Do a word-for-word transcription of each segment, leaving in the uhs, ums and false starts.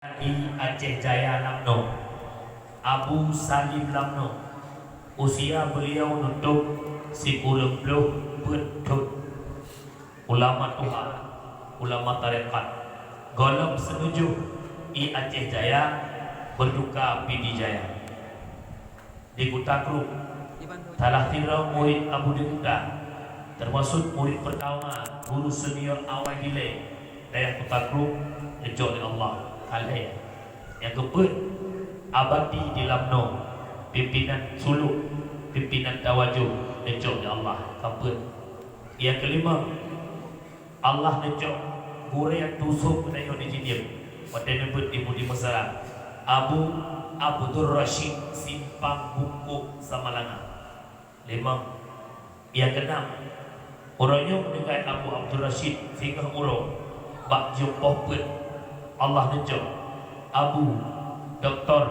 Di Aceh Jaya Lamno, Abu Salim Lamno, usia beliau nutup sikureueng ploh peuet thon. Ulama tuha, ulama tarekat, gohlom seutuju i Aceh Jaya beuduka Pidie Jaya. Di Kuta Krueng, salah sidroe murit Abu Dinuda, teumasuk murit peutama guru senior awai dilée dayah Kuta Krueng, neucok lé Allah. Ka lhée. Nyang keupeuet, Abati di Lamno, pimpinan suluk, pimpinan tawajoh, neucok lé Allah. Ka peuet. Nyang keulimong, Allah neucok gurée tusok geutanyoe di Jeunieb, watée neubeuet di Budi Mesra, Abu Abdul Rashid Simpang Bungkôk Samalanga. Limong. Nyang keunam, uroe nyoe meuninggai Abu Abdul Rashid singoh uroe bak jeuem poh peuet, Allah neucok Abu Doktor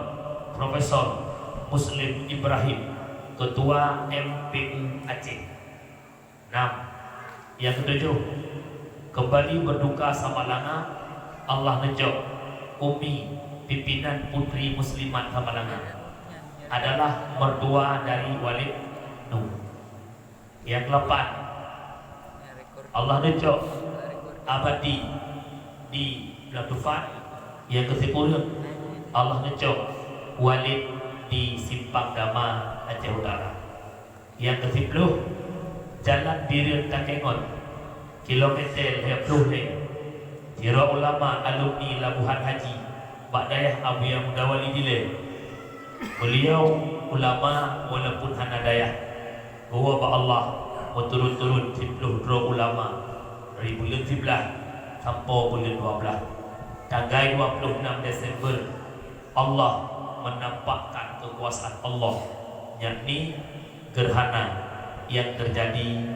Profesor Muslim Ibrahim, Ketua M P U Aceh. Nam. Nyang keutujoh, keumbali beuduka Samalanga, Allah neucok Umi, pimpinan putri muslimat Samalanga, adalah mertua dari Walid Nu. Nyang keulapan, Allah neucok Abati di Blang Tufan. Nyang keusikureueng, Allah neucok Walid di Simpang Dama, Aceh Utara. Nyang keusiplôh, jalan Bireuen Takengon, kilometer lhée ploh lhée. Sidroe ulama alumni Labuhan Haji bak dayah Abuya Mudawali dilée. Beuliau ulama walaupun hana dayah. Geuwoe bak Allah meuturot-turot siplôh droe ulama dari buleuen siblaih sampoe buleuen dua blaih. Tanggai dua ploh nam Desember, Allah menampakkan keukuasaan Allah, yakni gerhana nyang teujadi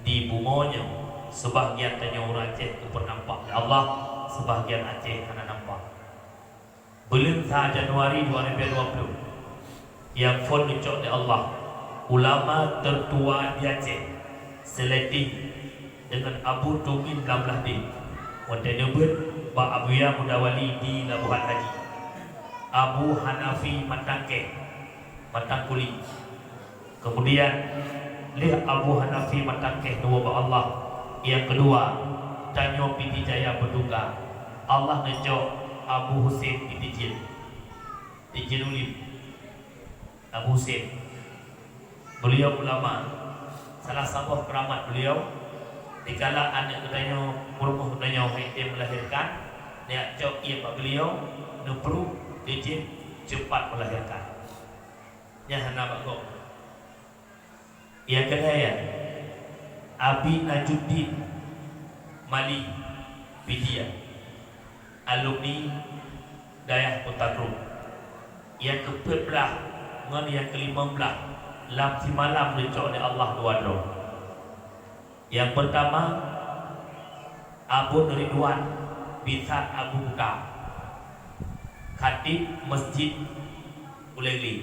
di bumoe nyoe. Seubahgian tanyoe ureuëng Aceh geupeunampak lé Allah, seubahgian Aceh hana nampak. Buleuen sa Januari dua ribu dua puluh, nyang phon neucok lé Allah, ulama teutua di Aceh, seuleting deungon Abu Tumin Lamlahdeh, watée neubeuet bak Abuya Mudawali di Labuhan Haji, Abu Hanafi Matangkeh, Matangkuli. Keumudian, lheueh Abu Hanafi Matangkeh neuwoe bak Allah, nyang keudua, tanyoe Pidie Jaya beuduka, Allah neucok Abu Husein Pidie Jén, Pidie Jén Ulim. Abu Husein, beuliau ulama, salah saboh keuramat beuliau, dikala aneuëk geutanyoe, peurumoh geutanyoe han tem meulahirkan, neujak cok ié bak beuliau, neupeuruek, jeuet ceupat meulahirkan. Nyan hana bak gob. Nyang keulhèe, Abi Najuddin Mali Pidie, alumni dayah Kuta Krueng. Nyang keupeuet blaih ngon nyang keulimong blaih lam simalam neucok lé Allah dua droe. Nyang peurtama, Abon Ridwan Bisan Abu Buta, khatib Masjid Ulèe Glé.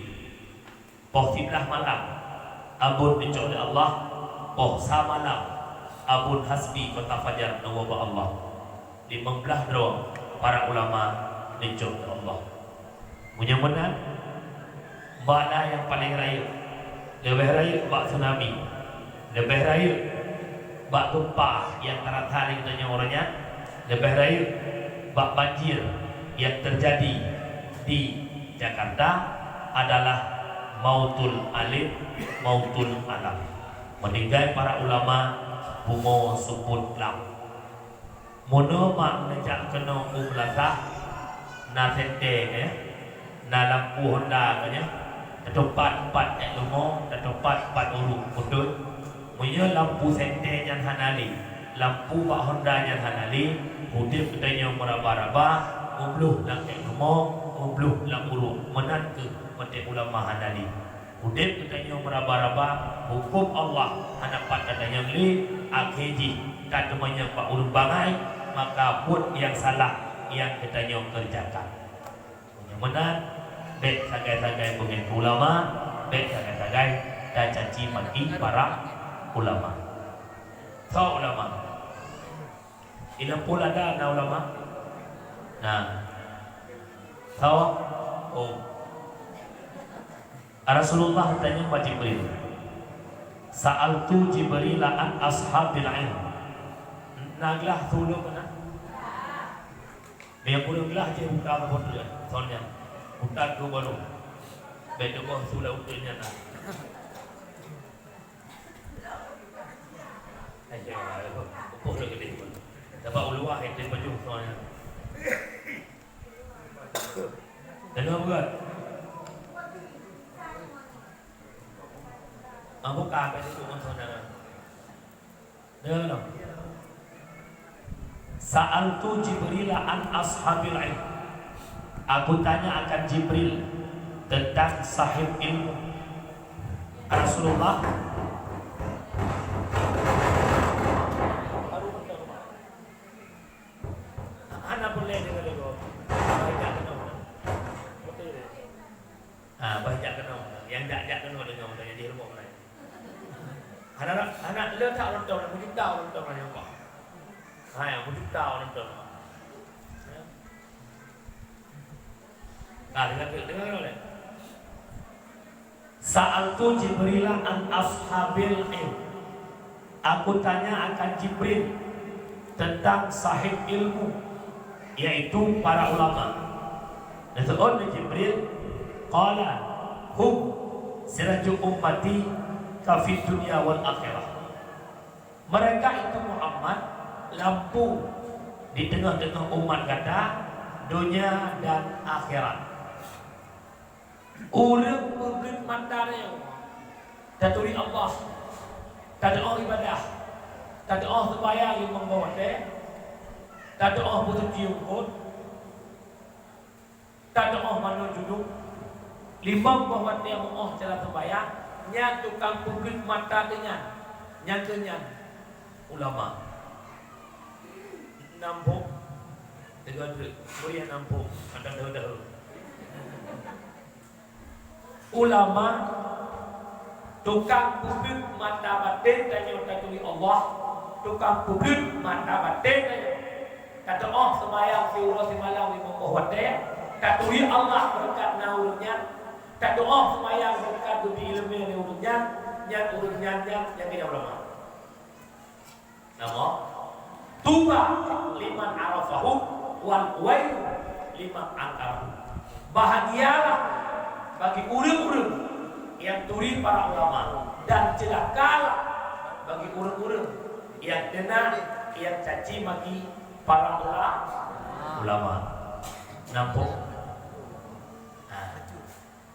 Poh siblaih malam, Abon neucok lé Allah. Poh sa malam, Abon Hasbi Kota Fajar neuwoe bak Allah. Limong blaih droe para ulama neucok lé Allah. Meunyoe meunan, bala nyang paleng rayeuk, leubeh rayeuk bak tsunami, leubeh rayeuk bak geumpa nyang tarasa lé geutanyoe uroe nyan, leubeh rayeuk bak banjir nyang teujadi di Jakarta adalah mautul alim, mautul alam. Meuninggai para ulama, bumoe seupôt lam. Meunyoe mak neujak keunoe u meulasah, na sente nyan, na lampu honda nyan, tatupat pat ék leumo, tatupat pat uruek, beutôi. Meunyoe lampu sente nyan hana lé, lampu bak honda nyan hana lé, udeb geutanyoe meuraba-raba, meubloh lam ék leumo, meubloh lam uruek, meunan kheueh watée ulama hana lé. Udeb geutanyoe meuraba-raba, huköm Allah hana pat tatanyong lé, akhé jih tateumanyong bak ureuëng bangai, maka buet nyang salah nyang geutanyoe keureujakan. Meunyoe meunan, bék sagai-sagai beungéh keu ulama, bék sagai-sagai tacaci maki para ulama. Soe ulama? Di Lampôh Lada na ulama? Na. Tawaf. Oh. Rasulullah tanyong bak Jibril, "Sa'altu Jibril an ashabil ilm." Na glah su lôn keunan? Meunyoe kureueng glah jih buka keu po teu, son nyan. Buka keu baru. Bék teuboh su lam uteuen nyan na. Ayo, ayo. Upoh lé geudeh. Sabab uluwa itu pajoh son nyan. Deungoe beugöt. Ah, buka, apa itu, son nyan? Deungoe. "Sa'altu Jibril an ashabil ilm." Aku tanya akan Jibril tentang sahib ilmu. Rasulullah. Hana boleh dengan dia. Betul dia. Ha, bah jak keunoe. Nyang jak-jak keunoe deungoe, nyang di rumoh laén. Hana, hana le that ureueng tong, meujuta ureueng tong nyang bah. Ha, nyang meujuta ureueng tong. Ya. Ka, deungoe, deungoe, deungoe. "Sa'altu Jibril an ashabil ilm." Aku tanya akan Jibril tentang sahib ilmu, yaitu para ulama. Geuseuôt lé Jibril, qala, "Hum siraju ummati ka fid dunya wal akhirah." Mereka itu, Muhammad, lampu di teungoh-teungoh umat gata, donya dan akhirat. Ureueng peugeuet mata nyoe, taturi Allah, tadu'oh ibadah, tadu'oh seumayang limong boh watée, tadu'oh beusuci eungkôt, tadu'oh manoe junub, limong boh watée meu'oh cara seumayang, nyan tukang peugeuet mata teuh nyan, nyang keu nyan ulama. Nampok, tiga truk, mulia nampok, akan dahulu-dahulu. Ulama, tukang peugeuet mata batén tanyoe taturi Allah, tukang peugeuet mata batén tanyoe. Tatu'oh seumayang siuroe simalam limong boh watée, taturi Allah beureukat na ureueng nyan, tatu'oh seumayang beureukat geubri iéleumé lé ureueng nyan, nyan ureueng nyan, nyan, nyan keuh ulama. Nama? Tuba liman arafahu wal wailu liman angkarahu. Bahagialah bagi ureueng-ureueng nyang turi para ulama, dan ceulakalah bagi ureueng-ureueng nyang keuneuk, nyang caci maki para ula-, ulama. Nampok? Nah,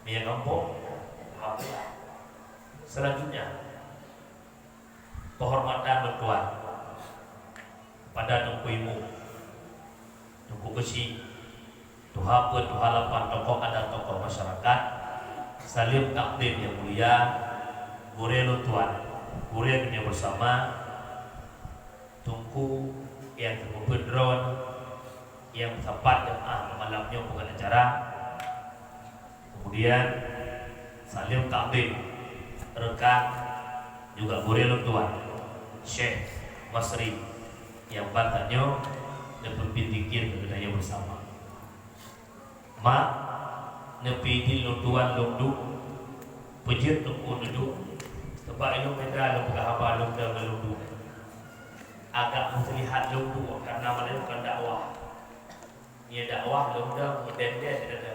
nyang nampok? Alhamdulillah. Selanjutnya, Penghormatan lôn tuan kepada Teungku Imum, Teungku Keuchik, Tuha Peuet, Tuha Lapan, tokoh adat, tokoh masyarakat, saleuem takzim nyang mulia, gurée lôn tuan, gurée keunoe bersama, Teungku nyang teupeubuet droe, nyang meusapat jeumaáh malam nyoe peugöt acara. Kemudian, saleuem takzim rekan juga gurée lôn tuan, Syekh Masri, nyang ban tanyoe neupeupimpén zikir keu geutanyoe beusama. Mak, neupeuidin lôn tuan lôn duek, peujeuet Teungku neuduek, sabab ilôn meuda lôn peugah haba lôn dong lôn duek. Agak meuseulihat lôn duek, karena malam nyoe kon dakwah. Nyoe dakwah lôn dong meudendeng sidada.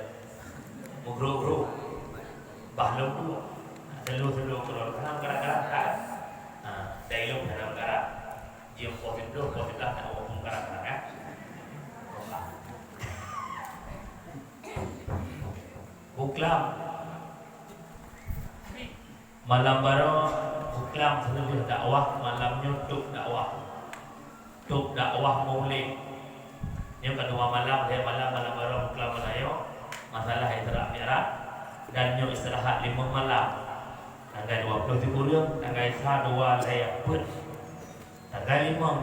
Meugrok-grok. Bah lôn dua. Seulu-seulu keudroe. Hana meukarat-karat. Ha, dai lôn hana meukarat. Jeuem poh siplôh, poh siblaih hana meukarat-karat, kan? Buklam. Malam baroe buklam, seuleubeue dakwah, malam nyoe tôb dakwah. Tôb dakwah Maulid. Nyoe ka dua malam, lhèe malam, malam baroe buklam meunayoe, masalah Isra Mi'raj, dan nyoe istirahat limong malam. Tanggai dua ploh sikureueng, tanggai sa, dua, lhèe, peuet. Tanggai limong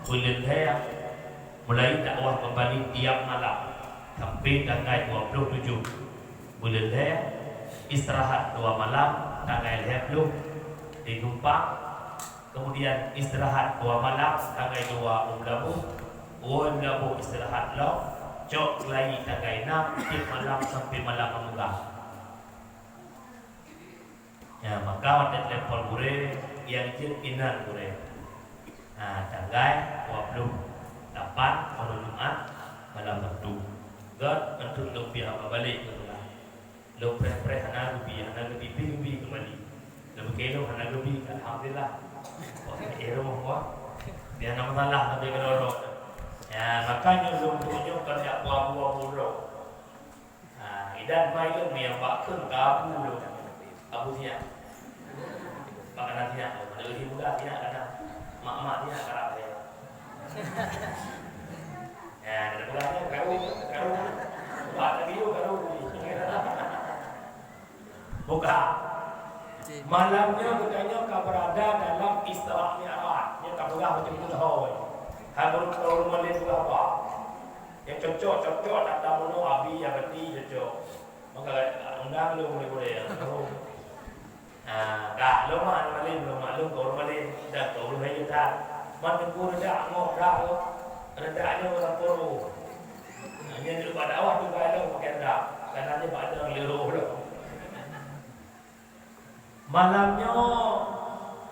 buleuen lhèe, mulai dakwah keumbali tiap malam sampai tanggai dua ploh tujoh buleuen lhèe, istirahat dua malam, tanggai lhèe ploh di Geumpang, kemudian istirahat dua malam, tanggai dua u Meulaboh, woe u Meulaboh istirahat lom, Cok keulayi tanggai nam tiep malam sampai malam meugah. Ya, maka watèe telepon gurèe, nyang jeuet inan gurèe. Ha, tanggai dua puluh lapan malam Jumat, malam Sabtu. Gèt, antum lôn piah haba balek keu sekolah. Lôn preh-preh hana geubi, hana geubi, pi geubi keumbali. Lôn keu lôn hana geubi, alhamdulillah. Kok eh rumoh gua. Dia hana masalah tapi keudroe-droe. Ya, makanya lôn tunjuk kan jak buah-buah mulo. Ha, idan mai lôn nyang bak kheun ka abu lôn. Abu siap. Makanan siap, mana lebih mudah siap kadang. Mak-mak siap kadang saya. Ya, ada pulangnya, karu, karu. Buat lagi yuk, karu. Buka. Malam nyoe geutanyoe ka beurada dalam Isra Mi'raj. Nyoe ka peugah macam tu dah, hoi. Hai baru tahu rumah dia peugah apa. Yang cocok, cocok, tak tahu no, abi, ya, berarti cocok. Maka, undang lu boleh-boleh, ya. Ah, ka, lôn mak lôn malém, lôn mak lôn, ka ureueng malém, dan ka ureueng hayeu that. Man teungku reudak, angoh that lôn. Reudak nyoe ureueng poro. Nah, nyan di luwa dakwah tu ka lôn pakai reudak. Karena dia bak dong leuroh lôn. Malam nyoe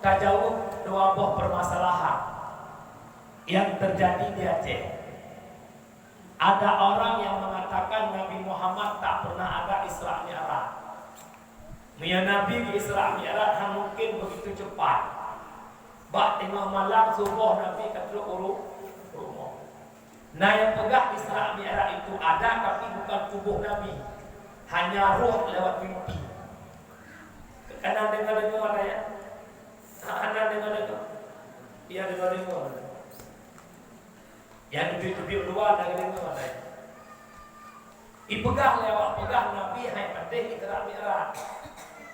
tajaweueb dua boh permasalahan yang terjadi di Aceh. Ada orang yang mengatakan Nabi Muhammad tak pernah ada Isra Mi'raj. Meunyoe Nabi geu-Isra Mi'raj hana mungkin begitu cepat. Bak teungoh malam suboh Nabi ka trok u ru-, rumoh. Na nyang peugah Isra Mi'raj itu ada, tapi bukan tubuh Nabi, hanya roh lewat mimpi. Kana deungoe-deungoe ada ya? Hana deungoe-deungoe. Iya deungoe-deungoe. Nyang teubiet-teubiet luwa na geudeungoe watèe. Ipeugah lé awak peugah Nabi hai patéh Isra Mi'raj.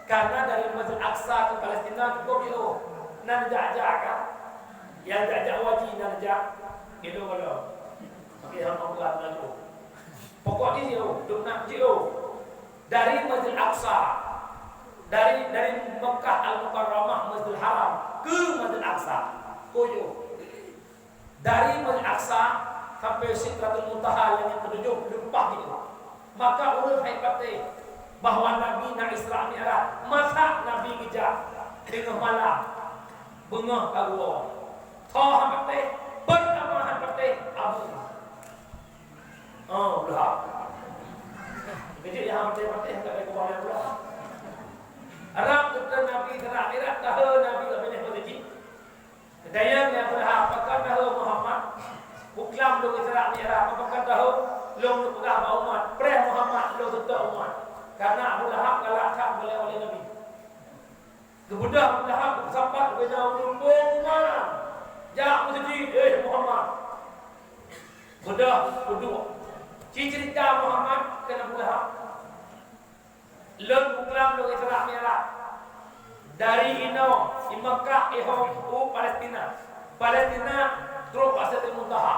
Karena dari Masjid Aqsa ke Palestina cukup jauh. Na neujak-jak kan? Nyang jak-jak haji na neujak. Gitu kalau. Tapi hamba peugah laju. Pokok jih jauh, dum na jauh. Dari Masjid Aqsa, dari, dari Mekah Al-Mukarramah, Masjidil Haram ke Masjid Aqsa. Kuyuh. Dari Masjid Aqsa sampai Sidratul Muntaha langit ketujuh leupah itu. Maka ureueng hai patéh bahwa Nabi na Isra Mi'raj, masa Nabi geujak teungoh malam, beungoh ka geuwoe. Tho hai patéh, pertama hai patéh, Abu. Oh, ulah. Kejut ya hai patéh, patéh ka ada kubang ulah. Arab kata Nabi Isra Mi'raj, tahu Nabi lebih masjid. Geutanyong lé Abu Lahab, "Pakon tahu Muhammad? Buklam lôn Isra Mi'raj, pakon tahu lôn neupeugah bak umat, preh Muhammad lôn seutôt umat." Karena Abu Lahab galak that meulakée Nabi. Geubeudôh Abu Lahab, geusampat, geupeugah, "Ulôn bôh Muhammad! Jak meuseujid, eh Muhammad!" Beudôh, peuduek. Ci ceurita Muhammad keu Abu Lahab. Lôn buklam lôn Isra Mi'raj. Dari inoe, i Makkah, ihom u Palestina. Palestina, trok bak Sidratul Muntaha.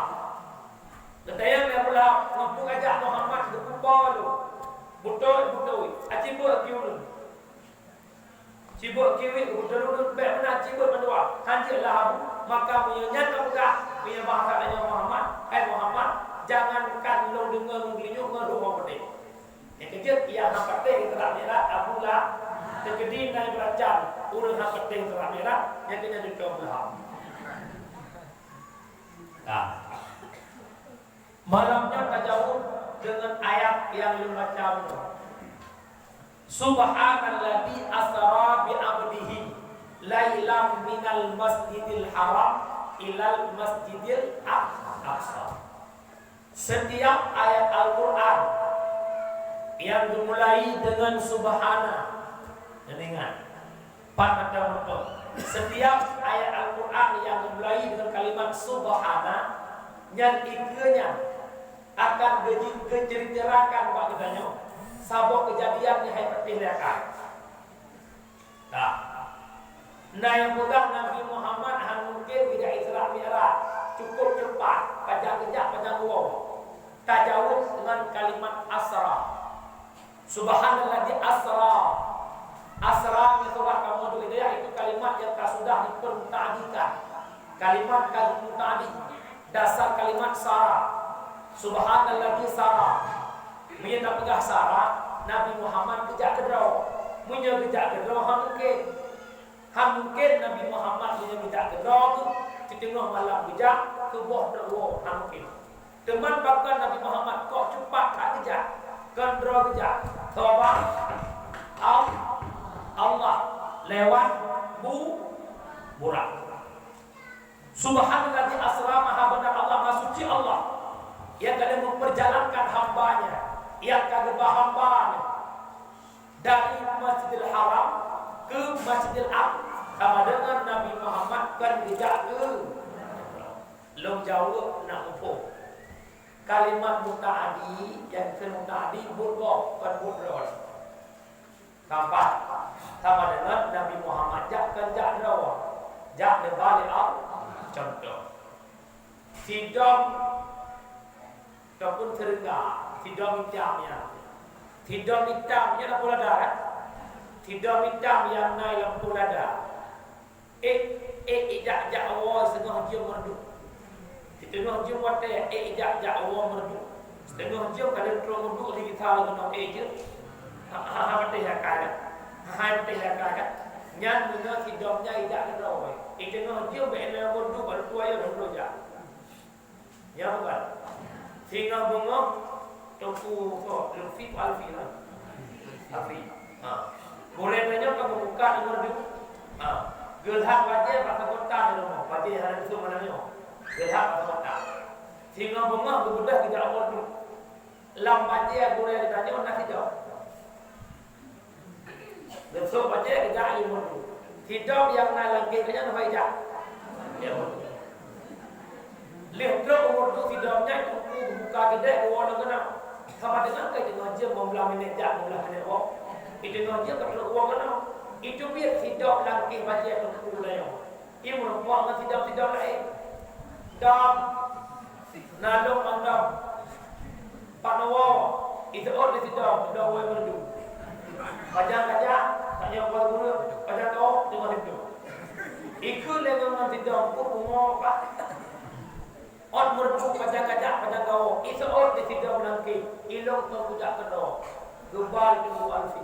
Geutanyong lé Abu Lahab, "Ngon peue kajak Muhammad geupeugah lôn? Beutôi, beutôi. Aci beuet keu ulôn." Ci beuet kiwit, beutôi ulôn, bèk meunan ci beuet mandua. Hanjeuet lah Abu, maka meunyoe nyan kapeugah, meunyoe bahasa tanyoe Muhammad, hai Muhammad, jangankan lôn deungoe ngon geulinyueng ngon rumoh peutéh. Nyang keujeuet, ia hana patéh Isra Mi'raj Abu Lahab. Teukeudi na beuracan ureueng hana patéh Isra Mi'raj, nyang keunan cucoe Abu Lahab. Nah. Malam nyan tajaweueb deungon ayat nyang lôn baca bunoe. Subhanalladzi asra bi 'abdihi lailam minal masjidil haram ilal masjidil aqsa. Setiap ayat Al-Quran yang dimulai dengan subhana, dan ingat, pat mantong meuphom. Setiap ayat Al-Quran yang dimulai dengan kalimat subhana, nyan ikeu nyan akan geuji-, geuceuritakan bak geutanyoe saboh keujadian nyang hai patéh lé akai. Nah, na nyang peugah Nabi Muhammad hana mungken geujak Isra Mi'raj, cukup cepat, pajan geujak, pajan geuwoe. Tajaweueb ngon kalimat asra. Subhanalladzi asra. Asra ngon surah kamoe di Hidayah itu kalimat yang ka sudah dipermuta'adikan. Kalimat ka dimuta'adi. Dasar kalimat sara. Subhanalladzi sara. Meunyoe tapeugah sara, Nabi Muhammad geujak keudroe. Meunyoe geujak keudroe, hana mungken. Hana mungken Nabi Muhammad meunyoe geujak keudroe tu, siteungoh malam geujak, keu boh droe, hana mungken. Teuma pakon Nabi Muhammad kok cupat that geujak, kon droe geujak. Sabab Al-, Allah lewat bu-, burak. Subhanalladzi asra, maha beuna Allah, maha suci Allah, nyang ka lheueh memperjalankan hamba-Nya, nyang ka geuba hamba-Nya dari Masjidil Haram ke Masjidil Aqsa, sama dengan Nabi Muhammad kon geujak keu lom jaweueb nak muphom. Kalimat mutaadi, nyang keu mutaadi buet gob, kon buet droe. Keempat, sama dengan Nabi Muhammad jak, kon jak droe, jak neuba lé Allah. Contoh, sidom ataupun seureungga, sidom itam nyan. Sidom itam nyan lampu lada, kan? Sidom itam nyang na lampu lada. Eh, eh, eh, jak, jak woe, siteungoh jeuem meureuduk. Siteungoh jeuem watèe, eh, jak, jak woe meureuduk. Siteungoh jeuem ka lheueh trok meureuduk, lheueh gisa lom keunoe, eh, jeuem. Ha, ha, ha, patéh akai kan? Ha, ha, patéh akai kan? Nyan meunyoe sidom nyan ijak keudroe. Eh, siteungoh jeuem bèk na meureuduk, baru tuwoe lom jak. Ya bukan? Singoh beungoh, Teungku, so, Lutfi, Alfi lah. Alfi. Ha. Gurèe tanyoe ka meubuka di meureuduk. Ha. Geulhak bajèe bak sabotan di rumoh. Bajèe hana geuseuôt malam nyoe. Geulhak bak sabotan. Singoh beungoh geubeudôh geujak meureuduk. Lam bajèe gurèe tanyoe na sidom. Geuseuôt bajèe geujak u meureuduk. Sidom nyang na lam kéh nyan hana ijak. Lheueh trok u meureuduk sidom nyan, Teungku geubuka keudè, geuwoe lom keunoe. Sama dengan ka teungoh jeuem, limong blah minèt jak, limong blah minèt woe. Di teungoh jeuem ka trok woe keunoe. Itu biet sidom lam kéh bajèe Teungku nyoe. Ie meurumpok ngon sidom-sidom laén. Dom, na lôn mandum. Pat na woe, iseuôt lé sidom, sidom woe meureuduk. Pajan kajak, tanyoe poh gureueng, pajan kawöh, teungoh sidom. Ikheun lé ngon sidom, peue bumoe, Pak. Ôt meureuduk, pajan kajak, pajan kawöh, iseuôt lé sidom lam kéh, ilôn teuk kujak keudroe. Geuba lé Teungku Alfi.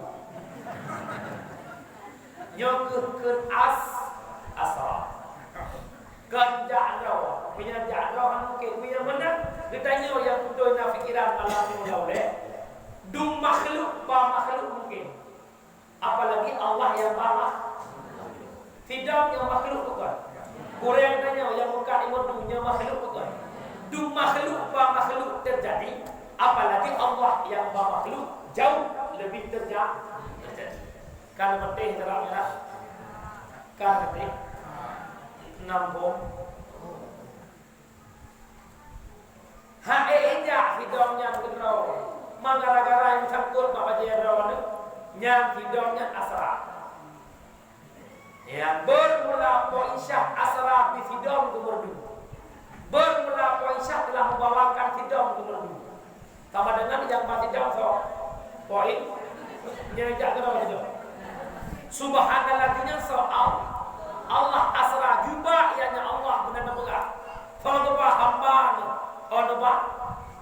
Nyoe kheueh kheun as-, asra. Kon jak droe. Meunyoe jak droe hana mungken. Meunyoe meunan, geutanyoe nyang beutôi na pikeran malam nyoe lam ulèe. Dum makhluk bak makhluk mungken. Apalagi Allah nyang bak makhluk. Sidom nyoe makhluk bukan? Gurèe tanyoe nyang buka di meureuduk nyoe makhluk bukan? Dum makhluk bak makhluk teujadi, apalagi Allah nyang bak makhluk jauh leubeh teuja-, teujadi. Kan beutôi, terang, ya? Kan beutôi? Nyambung. Hana ijak sidom nyan keudroe. Ma gara-gara nyang sangkot bak bajèe droeneuh, nyan sidom nyan asra. Ya, bermula Po Isyah asra bak sidom keu meureuduk. Bermula Po Isyah telah membawakan sidom keu meureuduk. Sama dengan nyang bak sidom soe? Po Isyah. Nyang jak keudroe sidom. Subhanallah, artinya soe? Allah. Allah asra, jubah, ianya Allah meunan neupeugah. Soe neuba hamba nyoe? Oh, neuba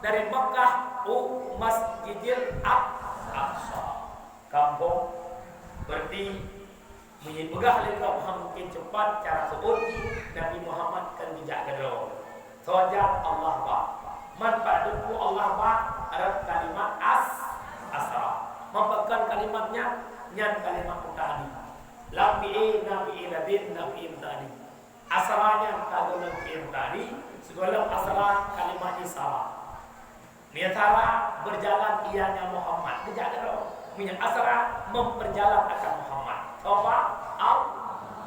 dari Mekah u Masjidil Aqsa. Kampung. Berarti meunyoe peugah lé gob hana mungken, cepat cara seuôt jih Nabi Muhammad kon geujak keudroe. Soe jak? Allah ba. Man pat teungku Allah ba rot kalimat as-, asra. Man pakon kalimat nyan? Nyan kalimat mutaadi. Lam fi'il, na fi'il ladin, na fi'il mutaadi. Asra nyan ka gohlom fi'il mutaadi, sigohlom asra kalimat jih sara. Meunyoe sara, berjalan ianya Muhammad, geujak keudroe. Meunyoe asra, memperjalan akan Muhammad. Soe ba? Al-,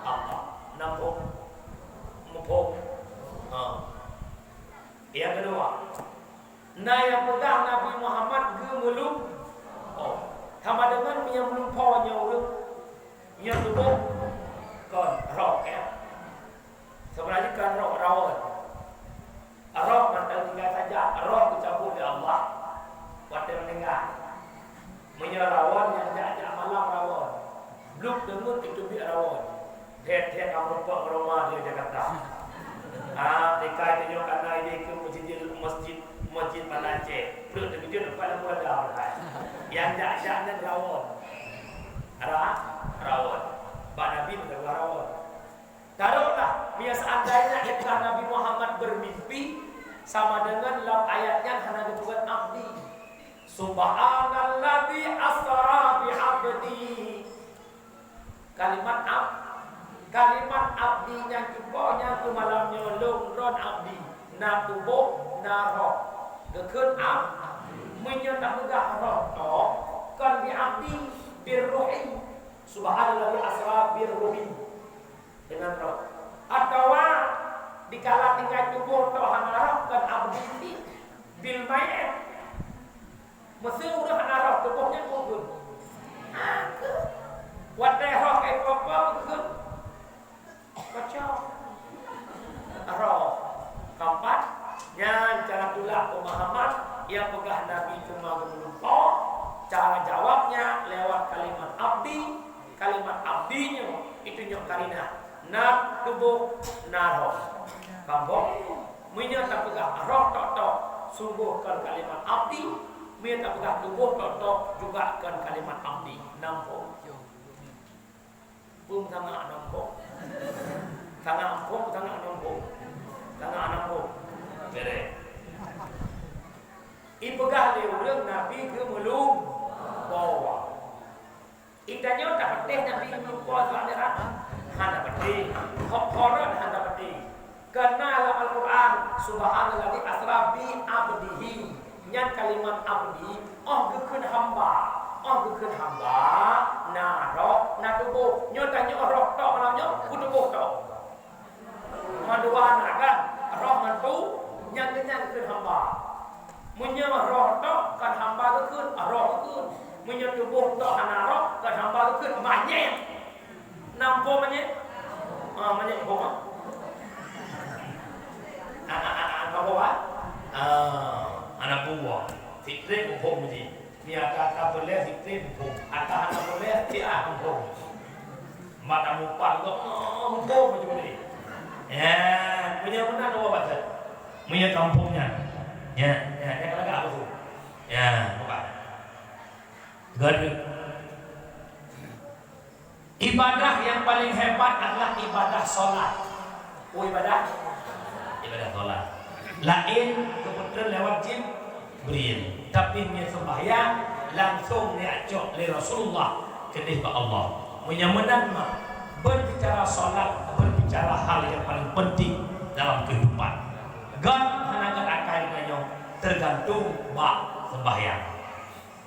Allah. Nampak? Muphom? Ha. Nyang keudua, na nyang peugah Nabi Muhammad geumeulum-, oh, sama dengan nyang meulumpoe nyoe ureueng, nyoe tuboh kon roh, ya. Sebenarnya kan roh, rawon. Roh mantong tinggai saja, roh geucabut lé Allah watèe meuninggai. Meunyoe rawon nyang jak-jak malam rawon, bluek deungon itu biet rawon. Thèe-thèe ka meurumpok ngon roma di Jakarta. Ah, tinggai tanyoe kana idéh keu masjid, masjid Masjid Banda Aceh, peureuk teukeujot teumpat lam Banda Aceh. Nyang jak-jak nyan rawon. Ra-, rawon. Bak Nabi meuteugah rawon. Taruhlah, meunyoe seandainya istilah Nabi Muhammad bermimpi, sama dengan lam ayat nyan hana geupeugah abdi. Subhanalladzi asra bi abdi. Kalimat ab-, kalimat abdi nyang cuba nyang keu malam nyoe lôn droen abdi, na tuboh, na roh. Geukheun ab-, meunyoe tapeugah roh toh, kon bi abdi, birruhi. Subhanalladzi asra birruhi. Deungon roh. Atawa dikala tinggai tuboh toh hana roh, kon abdi, bil mayyit. Meuseu ureuëng hana roh tuboh nyan peue geukheun? Watée roh ka ipoh-poh geukheun? Kocok. Roh. Keempat, nyan cara tulak pemahaman nyang peugah Nabi cuma geumeurumpok, cara jawabnya lewat kalimat abdi, kalimat abdi nyoe, itu nyoe karinah, na tuboh, na roh. Paham? Meunyoe tapeugah roh tok-tok, sunggoh kon kalimat abdi, meunyoe tapeugah tuboh tok-tok, juga kon kalimat abdi. Nam phon. Peue meutanggah nam phon? Tanggah nam phon, tanggah nam phon. Tanggah nam phon. Bereh. Ipeugah lé ureuëng Nabi geumeulumpoe. Itanyoe tapatéh Nabi meulumpoe saat nyan? Hana patéh. Ho-, horon hana patéh. Karena lam Al-Quran, "Subhanalladzi asra bi abdihi." Nyan kalimat abdi, oh geukheun hamba. Oh geukheun hamba, na roh, na tuboh. Nyoe tanyoe roh tok malam nyoe, keu tuboh tok. Mandua na kan? Roh ngon tu, nyang keunyan keu hamba. Meunyoe roh tok, kan hamba geukheun, roh geukheun. Meunyoe tuboh tok hana roh, kan hamba geukheun, manyét. Nam phon manyét? Ah, manyét phon, ah. Ah, ah, ah, ah, apa, ah? Ah, anak buah. Fitri phon meuji. Ni ata-ata beuleh sikrek muphom. Ata hana beuleh, siah muphom. Mata mupat gob, oh, muphom macam ni. Ya, punya beuna dua baca. Punya kampung nyan. Ya, ya, ya, kalau tak apa tu. Ya, buka. Gaduh. Ibadah yang paling hebat adalah ibadah salat. Oh, ibadah? Ibadah salat. Laén geupeutreun lewat Jibril. Tapi meunyoe sembahyang, langsung neujak cok lé Rasulullah keudeh bak Allah. Meunyoe meunan mah, berbicara salat, berbicara hal yang paling penting dalam kehidupan. Gét hana gét akai geutanyoe, tergantung bak sembahyang.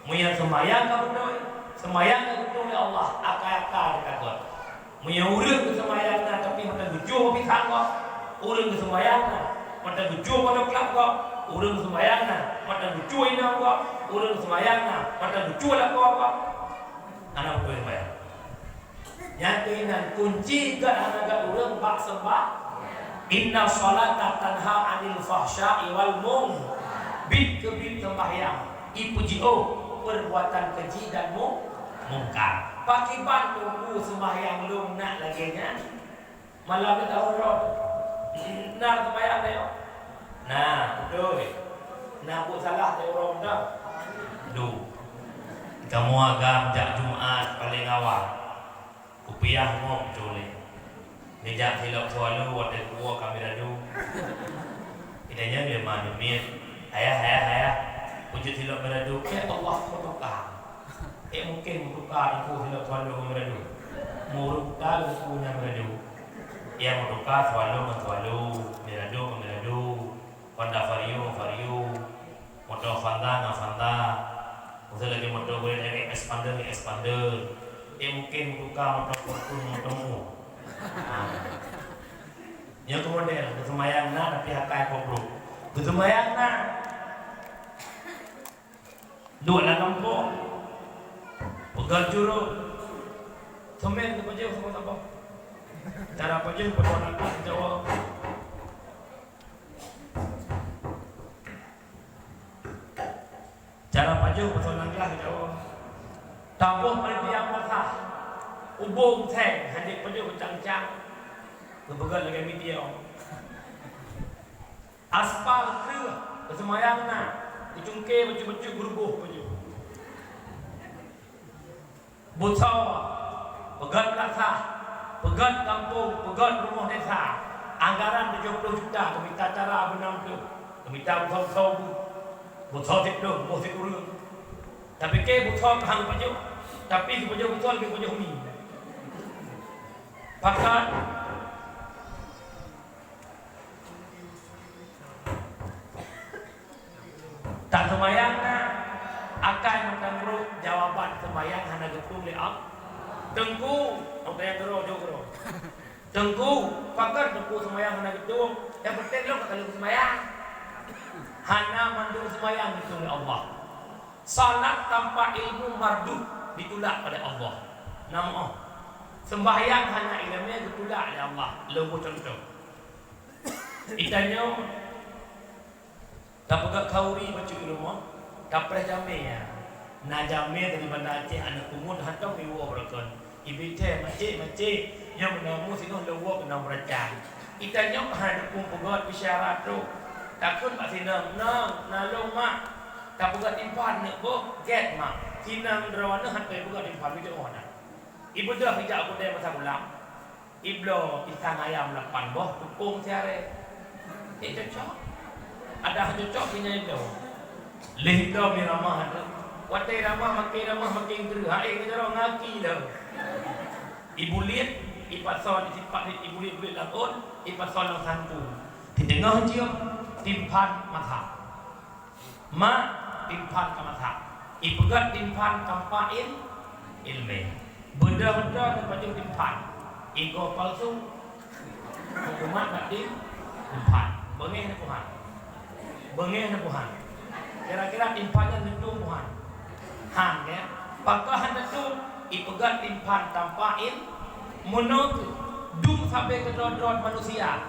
Meunyoe seumayang ka beutôi, seumayang ka geutulông lé Allah, akai-akai ka gét. Meunyoe ureueng geuseumayang na tapi mantong geucue pisang gob, ureueng geuseumayang na mantong geucue padub glab gob, ureueng geuseumayang na mantong geucue inong gob, ureueng geuseumayang na mantong geucue lakoe gob, hana beutôi seumayang. Nyang keunan kunci gét hana gét ureueng bak seumbah. Inna sholata tanha 'anil fahsya'i wal munkar. Biet keubiet seumbahyang, ipeujiôh perbuatan keji dan mu-, mungkar. Pakriban teungku seumbahyang lôn nak lagée nyan? Malam nyoe tahu droe. Na seumbahyang nyoe? Na, beutôi. Na buet salah teu droe dah. Duh. Kamoe agam jak Jumat paleng awai. Kupiah mom cule. Neujak silop swallow watée kuwoe ka meuradu. Idanya memang deumiet. Ayah, ayah, ayah. Peujeuet silop meuradu. Ya Allah, meutuka. Eh, mungkin meutuka teungku silop swallow ngon meuradu. Muruk ta teungku nyan meuradu. Ya meutuka swallow ngon swallow, meuradu ngon meuradu. Honda Vario, Vario, moto Avanza, Avanza. Maksud lagi moto boleh dari Xpander, Xpander. Eh, mungkin buka moto Fortuner, moto mu. Ha. Yang kemudian, beuseumayang na, tapi akai kobrok. Beuseumayang na. Duek lam gampông. Peugah jurok. Semen tu pajoh sama-sama. Cara pajoh pajoh anak Jawa. Cara pajoh pasoe nanggroe Jawa. Taboh peureutian basah. Ubông seng, hanjeuet pajoh beucang-cang. Geupeugah lagée media. Aspal kreueh, Seumayang na, dicungke bacut-bacut geuruboh baju. Beusoe, peugöt meulasah, peugöt gampông, peugöt rumoh desa. Anggaran tujoh ploh juta, geumita cara beunam ploh, geumita beusoe-beusoe bu. Beusoe siplôh, boh sikureueng. Tapike beusoe ka han pajoh, tapi geupajoh beusoe leubeh pajoh mi. Pakat. Taseumayang na, akai mantong brok, jawaban seumayang hana geupeue lé Allah. Teungku, oh, tanya keudroe, jaweueb keudroe. Teungku, pakon teungku seumayang hana geupeue? Nyang penting lôn ka lheueh seumayang. Hana mandum seumayang geupeue lé Allah. Salat tanpa ilmu mardud, ditulak oleh Allah. Na meu'oh. Seumbahyang hana ileumèe geutulak lé Allah. Lôn bri contoh. Geutanyoe tapeugah khanduri bacut u rumoh, tapreh jamé, ya. Na jamé dari Banda Aceh, aneuk pungut, hantom iwoe beureugon. Ibi thèe, "Makcik, makcik, nyoe meunamu singoh lôn woe keunoe beuracang." Geutanyoe ka hana teupeu peugöt isyarat troh. Takheun bak si nong, "Nong, na lôn, Mak." Tapeugöt timphan neuk boh, "Gèt, Mak." Si nong droeneuh han payah peugöt timphan, beutôi hana. Ibeudôh ijak u keudè masa gulam. Ibloe pisang ayam lapan boh, teupông siarèe. Eh, cocok. Adak cocok, pinyan ibloe. Lheuh ibloe mi ramah tu. Watèe ramah, makin ramah, makin kreueh. Hai, ngeujorong ngaki lom. Ibuliet, ipason, isipat ibuliet-buliet lam ôn, ipason lam sangku. Di teungoh jeuem, timphan masak. Mak, timphan ka masak. Ipeugöt timphan tanpa il-, ileumèe. Beudôh-beudôh neupajoh timphan. Igoe palsu. Umat bak tim-, timphan. Beungèh na peue han? Beungèh na peue han? Kira-kira timphan nyan neudum peue han? Han, ya? Pakon han neudum? Ipeugöt timphan tanpa il-, meunoe kheueh. Dum sabe keudroe-droe manusia.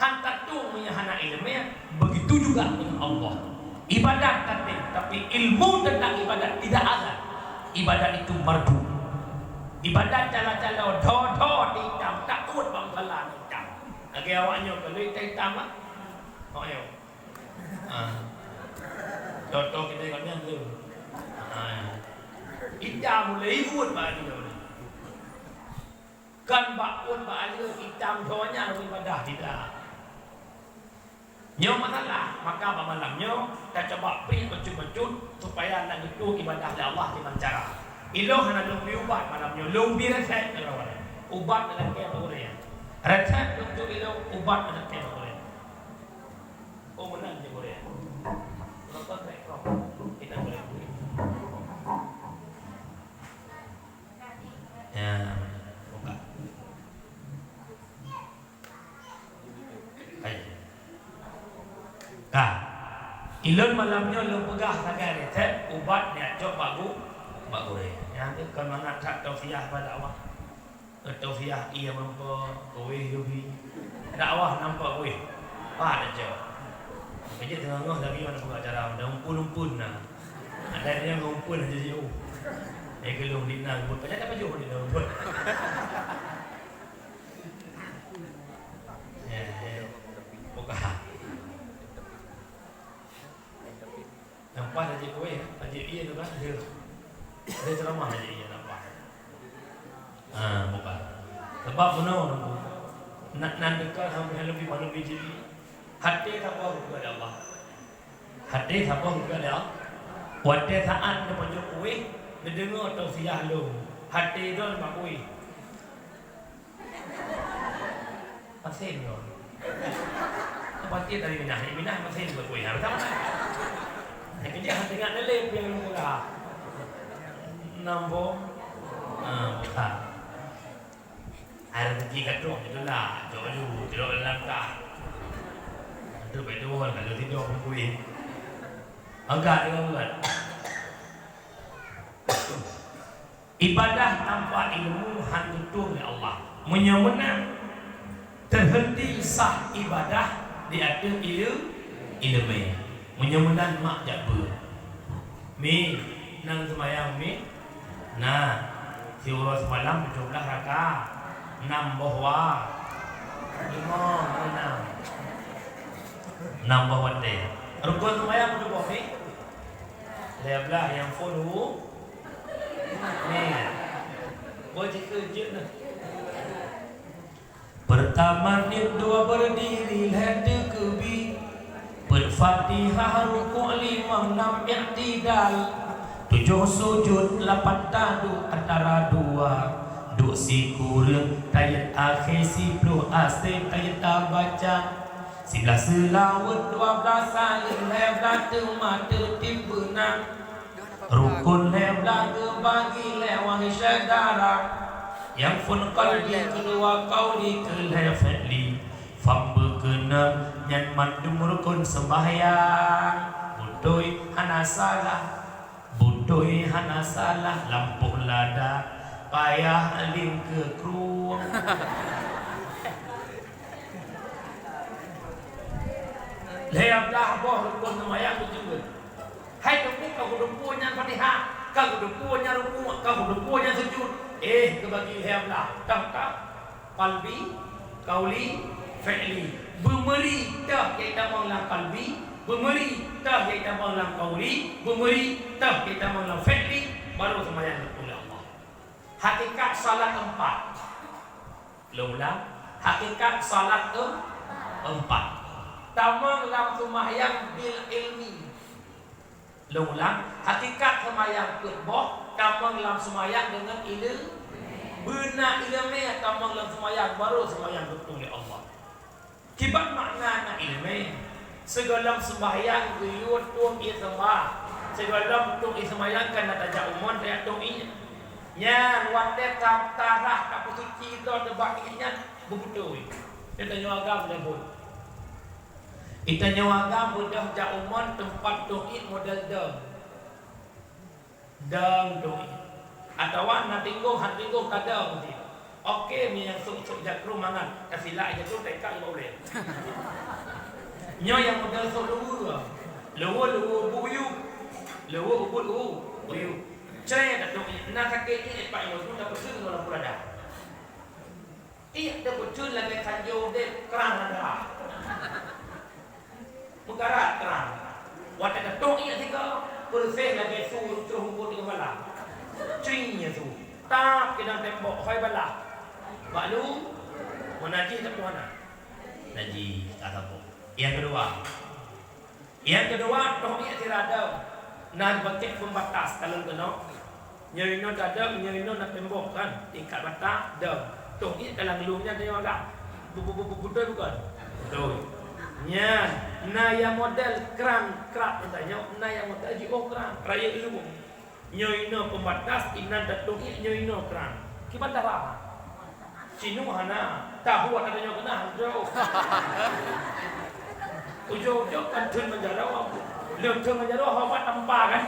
Han tatueng meunyoe hana ileumèe, begitu juga dengan Allah. Ibadat tatém, tapi ilmu tentang ibadat tidak ada. Ibadat itu mardud. Ibadat calo-calo, tho-tho itam, takot bak musala itam. Lagèe awak nyoe, kalau itam-itam, ah. Oh, ayo. Ah. Contoh kita ingat nyan tu. Ah. Itam mulai ikut bak dia. Kan bak ôn bak aleue itam donya lom ibadah tidak. Nyoe masalah, maka bak malam nyoe tacuba preh bacut-bacut supaya na geutueng ibadah lé Allah dimana cara. Ilôn hana lôn bri ubat malam nyoe, lôn bri resep lé droeneuh. Ubat na lakèe bak gurèe. Resep lôn jok ilôn, ubat na lakèe bak gurèe. Oh, meunan jih gurèe. Kenapa trek roh? Kita boleh beri. Ya, buka. Hai. Ka. Ilôn malam nyoe lôn peugah sagai resep ubat nyang cok bak gu-, bak gurèe. Nyan teuh kon mangat that tausiah bak dakwah. Tausiah ié mampu kueh yubi. Dakwah nampak kueh. Pat aja. Kejut teungoh lagi mana buka acara, umpun-umpun na. Ada yang umpun aja jauh. Eh, gelung di na, buat banyak apa jauh di na, umpun. Ya, ya. Buka. Nyang paih lagèe kueh, lagèe ié tu kan, dia. Dia ceramah lagèe ié nampak. Ha, bukan. Sebab bunoe nunggu. Nak nan dekat sampai lebih malam biji. Hati tak tahu juga ada Allah. Hati saboh geupeugah lé Allah. Watèe saát neupajoh kueh, neudeungoe tausiah lôn, hati droe bak kueh. Masen droe. Pasti dari minah, minah masen bak kueh. Beutôi kan? Nyang keujah teuingat lé piang lôn peugah. Nambong. Ah, bukan. Hai rezeki ka troh, jitulak, jok aju, jilok lam kah. Itu betul, kalau tidak pun kuih. Agak dengan buat. Ibadah tanpa ilmu hana geutueng lé Allah. Meunyoe meunan, teuhenti sah ibadah di ateueh ileu-, ileumèe. Meunyoe meunan mak jak beuet. Mi, nang seumayang, Mi? Na, siuroe seumalam tujoh blah rakaat, nam boh wa-, limong, nam. Nam boh watèe. Rukon seumayang peutuboh ni? Lhèe blah nyang phôn hu. Ni. Boh jikeujeuet na. Peurtama niet dua beurdiri lhèe teukeubi. Peuet Fatihah, rukuk limong, nam iktidal. Tujoh sujut, lapan taduek antara dua. Duek sikureueng, tayat akhé, siploh asèe tayat tabaca. Siblaih seulaweuet, dua blah saleuem, lhèe blah teuma teureutib beuna. Rukon lhèe blah geubagi lé wahé syedara. Nyang phôn qalbi keudua, qauli keulhèe fi'li. Fam beukeunong nyan mandum rukon seumbahyang. Beutôi hana salah. Beutôi hana salah, lampôh lada payah lingkeu krueng. Lhèe blah boh rukon seumayang beujeuet. Hai teungku, ka geuteupue nyan Fatihah, ka geuteupue nyan rukuk, ka geuteupue nyan sujud. Eh, geubagi lhèe blah. Tah, tah. Qalbi, qauli, fi'li. Beumeuri teuh nyang tamong lam qalbi, beumeuri teuh nyang tamong lam qauli, beumeuri teuh nyang tamong lam fi'li, baru seumayang lé Allah. Hakikat salat empat. Lôn ulang, hakikat salat em-, empat. Tamong lam seumayang bil ilmi. Lôn ulang, hakikat seumayang peuet boh, tamong lam seumayang deungon ile-, beuna ileumèe tamong lam seumayang, baru seumayang beutôi lé Allah. Kiban makna na ileumèe, sigohlom seumayang geuyue tueng ié seumbah, sigohlom tueng ié seumayang ka na tajak u mon tajak tueng ié. Nyan watèe ta-, tarah tapeusuci droe teuh bak ié nyan beubeutôi. Nyan tanyoe agam lé buet. Itanyoe agam beudôh jak u mon teumpat tueng ié model dong. Dong tueng ié. Atawa na tinggong, han tinggong ka dong cit. Oke, meunyo sôk-sôk jak krueng mangat, ka silak jak krueng, teuka bak ulèe. Nyoe nyang model sôk luweue. Luweue, luweue ubit u yup. Luweue ubit u, u yup. Cre, ka tueng ié. Na sakét ié, pak ié, tapeuseun ngon lampu lada. Ié tapeuteun lagèe sanjoe udép, kran lada. Meukarat kran. Watèe ka tueng ié sigoe, peureuseh lagèe su troh umbot teungoh malam. Cring nyan su. Tap keunan tembok, hôi balah. Bak lu, meunajih sapeue hana? Najih, ka sapeue. Nyang keudua. Nyang keudua, tueng ié sira dong. Na bak pembatas, ka lôn keunoe. Nyoe inoe ka dong, nyoe inoe na tembok kan, tingkat bata dong. Tueng ié ka lam lôn nyan, tanyoe agam. Bu-, bu-, bu-, bu-, beutôi bukon? Beutôi. Nyan, na nyang model kran krab tanyoe, na nyang model jiôh kran, rayeuk lôn. Nyoe inoe pembatas, inan tatueng ié, nyoe inoe kran. Kiban cara? Cinoe hana, tahu ata nyoe keunan, hanco. Ujong-ujong kan theun meujaroe, lheueh theun meujaroe, haba tampa kan?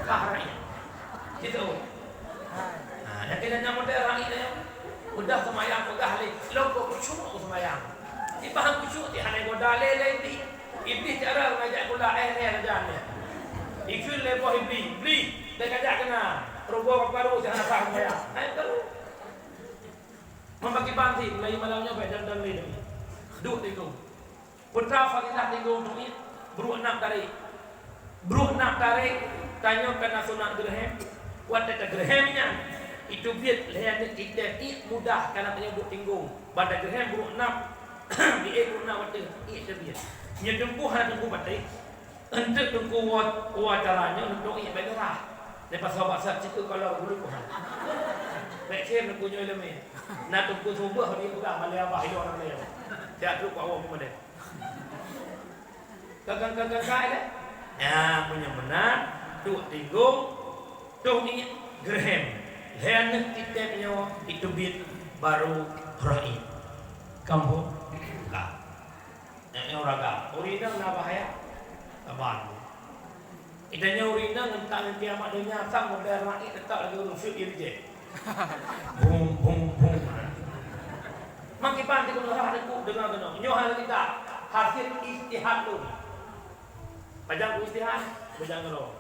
Kah rakyat. Gitu. Nah, nyang keunan nyang model rakyat nyoe. Udah seumayang peugah lé, lôn kok khusyuk seumayang. Di paham khusyuk, di hana goda lé, lé di. Iblih cara ngajak gula, eh, neh raja neh. Ikheun lé boh Iblih, "Iblih, bèk kajak keunan. Rugoe baru si hana sah seumayang." Hai, baru. Membagi panti, mulai malam nyoe bèk dan-dan lé. Duek di tu. Putra Fadilah di Gunong Iek, brôk nam tarek. Brôk nam tarek, tanyoe ka na sunat geureuhem. Watèe tageureuhem nyan, iteubiet lé aneuk titèe iek mudah, ka na tanyoe duek tinggong. Ban tageureuhem brôk nam, di ék brôk nam watèe iek teubiet. Nyoe teungku hana teungku patéh. Eunteuk teungku woe, woe acara nyoe neutôk iek bèk geurah. Lepas sahabat sat siku kalau bulu Tuhan. Bèk khem neungku nyoe leumé. Na teungku suboh di peugah malèe abah ilong na malèe. Siat trok awak peumandai. Kakang-kakang kai deh. Nyan, meunyoe meunan, duek tinggong, tueng iek geureuhem. Lhèe aneuk titèe nyoe iteubiet baru roh iek. Kamoe ka. Nyan nyoe ragam. Ureueng inong na bahaya. Saban. Geutanyoe ureueng inong ngon tak ngon kiamat donya sang model rakyat teutap lagèe ureueng seuek ié rijek. Bum, bum, bum. Makiban di peungeurah deungon keunoe. Nyoe hana kitab. Hasil ijtihad lôn. Pajan ku ijtihad? Bujang ngeurok.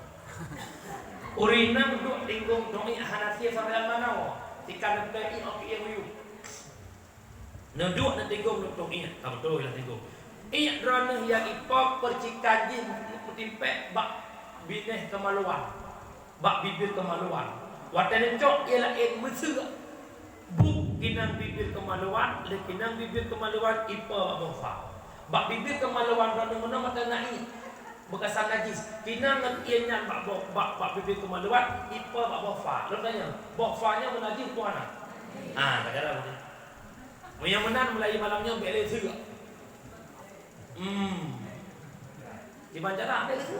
Ureueng inong duek tinggong tueng iek hana sie sampoe lam manoe. Tika neupèe iek oke ié muyueb. Neuduek neutinggong neutueng iek, ka beutôi lah tinggong. Iék droeneuh nyang ipo peucikan jih meutimpék bak binéh keumaluan, bak bibir keumaluan. Watée neucok ié laén meuseuk. Buet inong bibir keumaluan, lé inong bibir keumaluan ipo bak boh fa. Bak bibir keumaluan droeneuh meunoe mata na ié beukasan najis. Inong ngon ié nyan bak boh, bak, bak bibir keumaluan ipo bak boh fa. Lôn tanyong, boh fa nyoe meunajis peue hana? Ah, ka jalan. Meunyoe meunan, mulai malam nyoe bék lé seuk. Hmm. Di banjaran ada ke?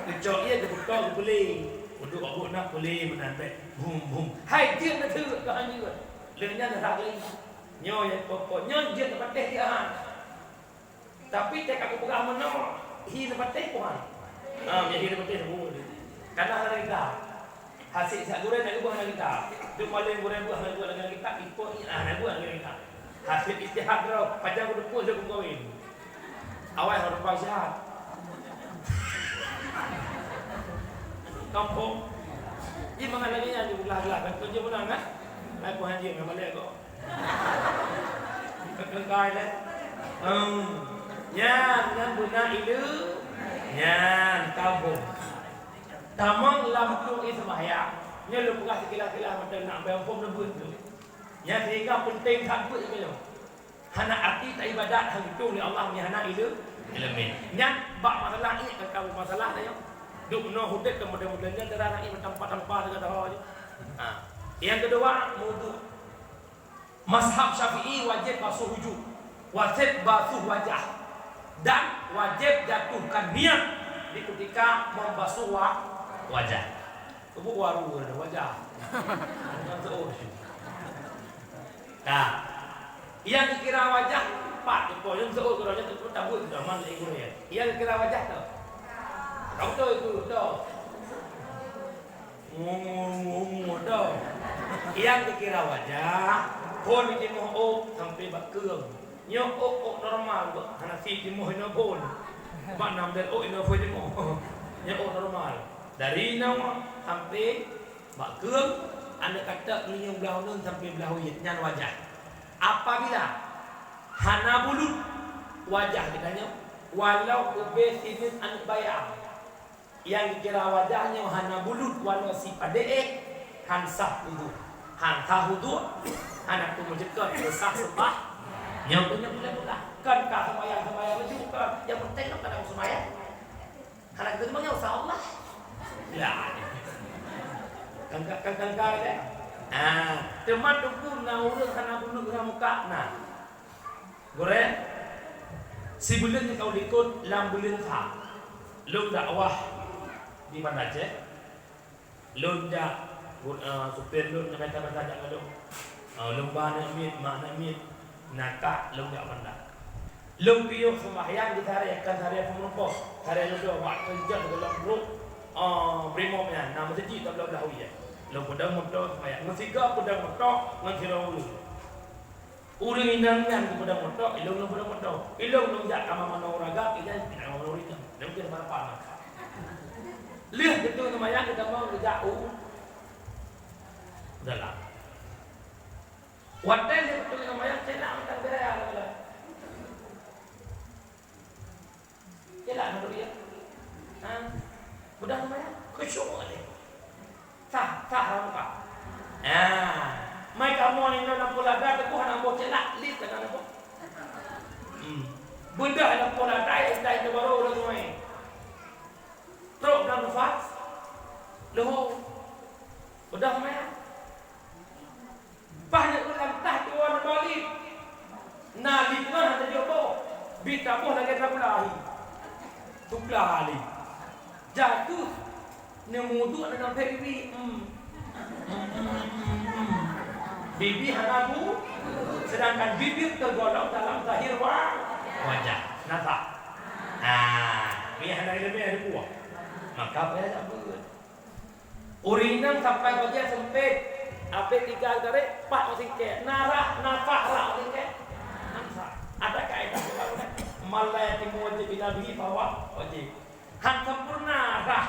Keucok ié, geupeutong, geupeulé. Uduk abuk na peulé meunan bék. Bum, bum. Hai jeuet na teuk ka han jeuet. Lheueh nyan rhah lé. Nyoe nyang pokok. Nyoe jeuet na patéh dia han. Tapi teuka kupeugah meunoe, hi na patéh pohan. Ha, jadi hi na patéh buet. Karena hana kita. Hasé siat gurée na geuboh hana kita. Dum maleng gurée boh hana buet lagée kita, ipo ié hana buet lagée kita. Hasé ijtihad droe, pajan kuteupeu lé kawin. Awai hana rupa siat. Kampung. Ié mangat lagée nyan diulah-ulah, kan keu jeuem ulang, kan? Ai pohan jeuem, ngon malée kok. Keukai lé. Hmm. Nyan, nyan beuna ileu. Nyan, kaboh. Tamong lam krueng ié seumayang, nyoe lôn peugah sikilah-kilah mantong nak beuhom neubeuet tu. Nyan sehingga peunteng that beuet nyoe. Hana arti taibadat hana geutueng lé Allah meunyo hana ileu-, ileumé. Nyan bak masalah ié ka kamoe masalah nyoe. Duek noe udeb dan model-model nyan cara ié meutampa-tampa deungon dara jih. Ha. Yang kedua, wudu. Mazhab Syafi'i wajéb basuh uju, wajéb basuh wajah, dan wajéb jatuhkan niat di ketika membasuh wa-, wajah. Keubu waru ada wajah. Nah, yang dikira wajah empat, yang seuôt keuranya tu pun tabut zaman lagi gurih. Yang dikira wajah tu. Kamu tahu itu, tahu. Ngungu-ngungu tu. Nyang geukira wajah, phon jitimoh ôk sampoe bak keueng. Nyoe ôk, ôk normal, hana si timoh inoe phon. Bak nam dan ôk inoe phon jitimoh. Nyoe ôk normal. Dari inoe sampoe bak keueng, aneuk kateuk meunyoe blah uneuen sampoe blah uyeuen, nyan wajah. Apabila hana bulut wajah geutanyoe, walau ubé sineuk aneuk bayang. Nyang geukira wajah nyoe hana bulut walau sipadé éh, han sah udhu. Han sah udhu, hana peue meujeukot sah seumbah. Nyoe keuh nyoe buleuen-buleuen. Kon ka seumayang-seumayang laju kon. Nyang penting lom ka na seumayang. Hana geuteurimong nyoe, insya Allah. Ya. Kangka-, kangka, kangka, ya. Ah, teuma teungku na ureueng hana bulut lam muka, na. Gurée, sibuleuen nyang ka likot lam buleuen sa, lôn dakwah di Banda Aceh. Lôn jak, eh, supir lôn nyang biasa-biasa jak ngon lôn. Eh, lôn ba aneuk miet, ma aneuk miet, na kak lôn jak Banda. Lôn piôh seumahyang di Sarée, kon Sarée Peumeurumpok, Sarée Ludoe, bak teujot gohlom brok, eh, Brimob nyan, na meuseujid tabloe blah uyeuen. Lôn peudong moto seumahyang, meusigoe peudong moto ngon sidroe ureueng. Ureueng inong nyan geupeudong moto, ilong lôn peudong moto. Ilong lôn jak kama manoe ureueng agam, inan jak kama manoe ureueng inong. Lôn keuneuk meurumpok maka. Lheueh geuteurimong seumayang, geutamong geujak u dalam. Watée lheueh geuteurimong seumayang, cénak mantong beuraya lam dalam. Jeulaih na duek, ya? Ha? Mudah seumayang? Khusyuk lé. Sah, sah lam muka. Ha. Mai kamoe inoe lam Polda teupeu hana boh ceulak, lip ka na boh. Hmm. Beudôh lam Polda, dai, dai teubarô ureueng nyoe. Trok dalam nafas. Leuhô. Mudah seumayang? Paih nyan ureueng lam tah tuwan balik. Na lip ngon hana jok boh. Bit taboh lagée tagula hi. Tugula lip. Jatuh. Neumuduek na dalam phet bibi. Hmm. Bibi hana bu. Sedangkan bibir tergolong dalam zahir wa-, wajah. Nampak? Ah, mi hana leubeh ada buah. Maka payah jak beuet. Ureueng inong sampai bajée seumpét, abéh tiga garéh, pat meusiké. Na rhah, na sah rhah meusiké? Hana sah. Ada kaedah, man la yatimu wajib illa bihi fahuwa wajib. Han sempurna rhah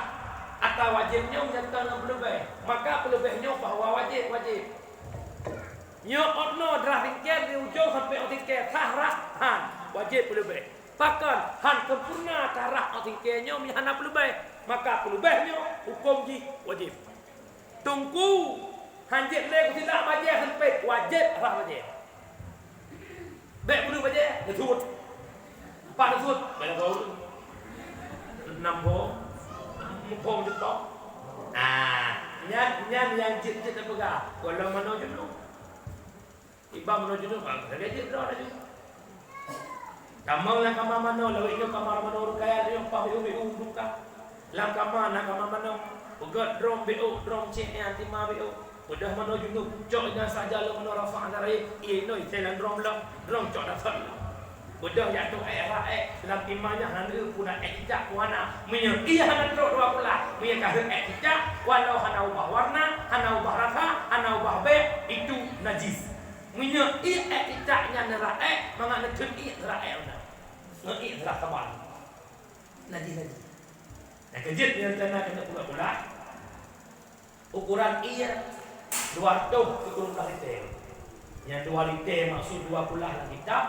atau wajéb nyoe meunyoe kon ngon peuleubeh, maka peuleubeh nyoe fahuwa wajib, wajib. Nyoe ot noe drah singkée di ujong sampoe ot singkée sah rah han, wajéb peuleubeh. Pakon han sempurna sah rah ot singkée nyoe meunyoe hana peuleubeh, maka peuleubeh nyoe hukôm jih wajéb. Teungku han jeuet lé geusilak bajée sempit, wajéb rah bajée. Bék peuleubeh bajée, neusut. Pat neusut, bék lagoe ureueng. Nam phom, muphom jutôh. Ah, nyan, nyan nyang jeuet-jeuet tapeugah, gohlom manoe junub. Iban manoe junub, ah, lagée jeuet droe laju. Tamong lam kama manoe, lawét nyoe kama manoe ureueng kaya, nyoe paih u, u, u, u, ka. Lam kama na kama manoe, peugét drom B O, drom C R, tima B O. Beudôh manoe junub, cok inan saja lom manoe rafa' darah, ié inoe isai lam drom lom, drom cok dasar lom. Beudôh jak toh ék, rah ék, lam tima nyan hana puna ék cicak pun hana. Meunyoe ié hana trok dua kulah, meunyoe ka rhot ék cicak, walau hana ubah warna, hana ubah rasa, hana ubah bék, itu najis. Meunyoe ié ék cicak nyan neurah ék, mangat neutheun ié neurah ék meunan. Ngon ié neurah saban. Najis, najis. Nyang keujeuet nyoe rencana keuneuk peugot kulah. Ukuran ié dua reutôh sikureueng blah liter. Nyang dua liter maksud dua kulah lam kitab,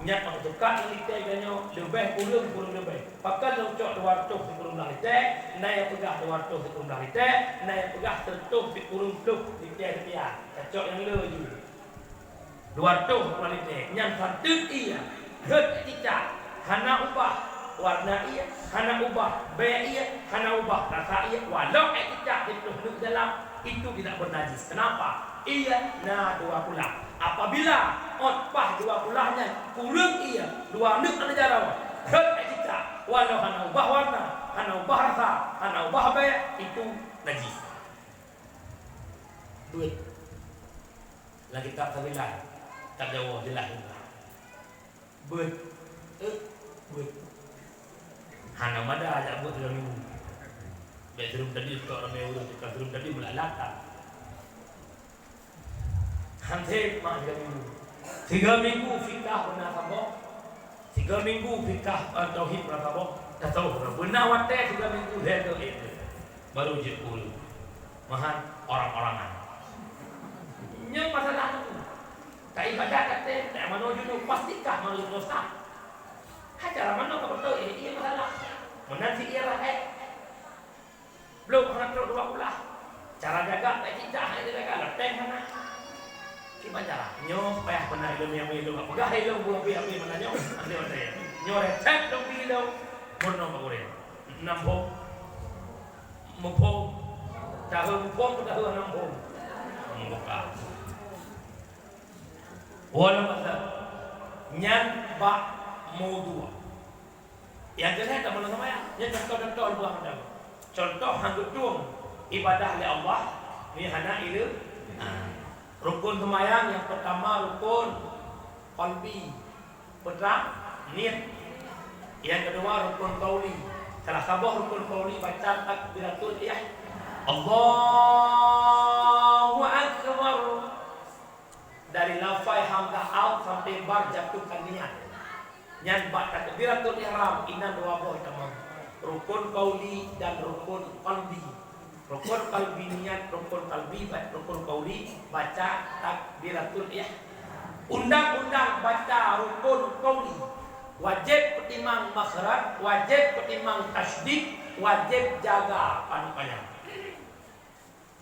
nyan ôk teukat lam liter geutanyoe leubeh kureueng, kureueng leubeh. Pakon lôn cok dua reutôh sikureueng blah liter, na nyang peugah dua reutôh sikureueng blah liter, na nyang peugah sireutôh sikureueng ploh liter rupiah. Tacok nyang le ju. Dua reutôh kualiti, nyan sateut ié, rhot cicak, hana ubah warna ié, hana ubah bék ié, hana ubah rasa ié, walau ék cicak siplôh neuk dalam, itu tidak bernajis. Kenapa? Ié na dua kulah. Apabila ôt paih dua kulah nyan kureueng ié, dua neuk lam jaroe, rhot ék cicak, walau hana ubah warna, hana ubah rasa, hana ubah bék, itu najis. Beuet. Lam kitab Sabilan, kitab Jawoe jeulaih. Beuet. Eh, beuet. Hana mada jak beuet lam minggu. Bék seureum tadi, cok ramé ureueng, cok seureum tadi meulat-lat. Han sép mak sigoe minggu. Sigoe minggu fikah beuna saboh. Sigoe minggu fikah, eh, tauhid beuna saboh. Tasawuf beuna watée sigoe minggu lhée goe ék. Baru jeuet ureueng. Meuhan orang-orangan. Nyoe masalah tu. Ka ibadat até, tak manoe junub, pastikah manoe junub sah. Hai cara manoe ka beutôi, eh, ié masalah. Meunan si ié rahet. Blok hana trok dua kulah. Cara jaga, tak cicak, hai jaga, leuteng hana. Kiban cara. Nyoe payah beuna ilmu nyang ilmu. Peugah ilmu buah api-api mana nyoe. Ambil hotel. Nyoe resep dong di ilmu. Mun nyoe bak ureueng. Enam boh. Muphom. Tahu muphom, tahu hana muphom. Muka. Wala masa. Nyan bak maudu'. Nyang keunan tak pernah sama ya. Nyan contoh-contoh buah macam. Contoh hang geutueng ibadah lé Allah, ni hana ileu. Ha. Rukun seumayang nyang pertama rukun qalbi. Peue treuk? Niet. Nyang keudua rukun qauli. Salah saboh rukun qauli baca takbiratul ih-, Allahu Akbar. Dari lafai hamzah al sampai bar jatuhkan niat. Nyan bak takbiratul ihram inan dua boh tamong. Rukun qauli dan rukun qalbi. Rukun qalbi niat, rukun qalbi, ba-, rukun qauli baca takbiratul ih-, undang-undang baca rukun qauli. Wajéb peutimang makhraj, wajéb peutimang tasydid, wajéb jaga paneuk panyang.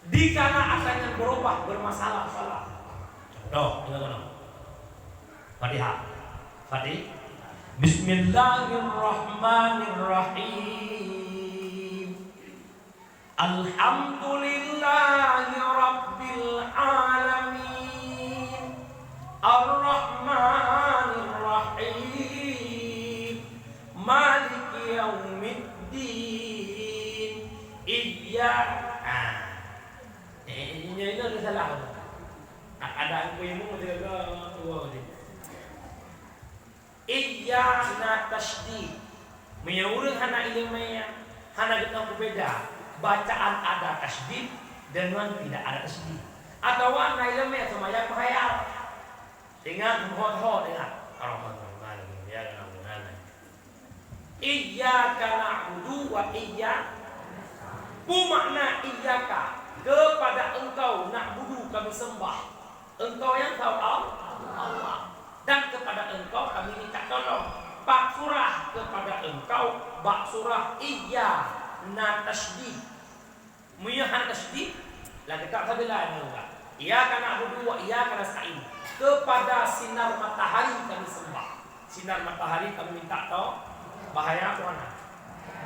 Dikala atra nyan beurubah, beurmasalah-salah. Contoh, ingat keunoe. Fatihah. Fatih-, Bismillahirrahmanirrahim. Alhamdulillahi rabbil alamin. Arrahmanir rahim. Maliki yaumiddin. Iyya-, ah. Eh, nyoe, nyoe salah. Ada aku ilmu jaga dua ni. Iya na tasydid. Meunyoe ureueng hana ileumé, hana geutanyoe peubeda bacaan ada tasydid deungon tidak ada tasydid. Atawa na ileumé seumayang meukhayal. Ingat, meuho-ho ingat. Ar-Rahmanir Rahim, ya Rahman. Iyyaka na'budu wa iyya-, peue makna iyyaka? Kepada Engkau na'budu kami sembah. Engkau nyang tau Allah, dan kepada Engkau kami minta tolong. Bak surah kepada Engkau, bak surah Iyyaka nasta'in. Meunyoe hana tasydid, lagèe tak sabila nyoe ka. Iyyaka na'budu wa iyyaka nasta'in. Kepada sinar matahari kami sembah. Sinar matahari kami minta tolong. Bahaya pun hana.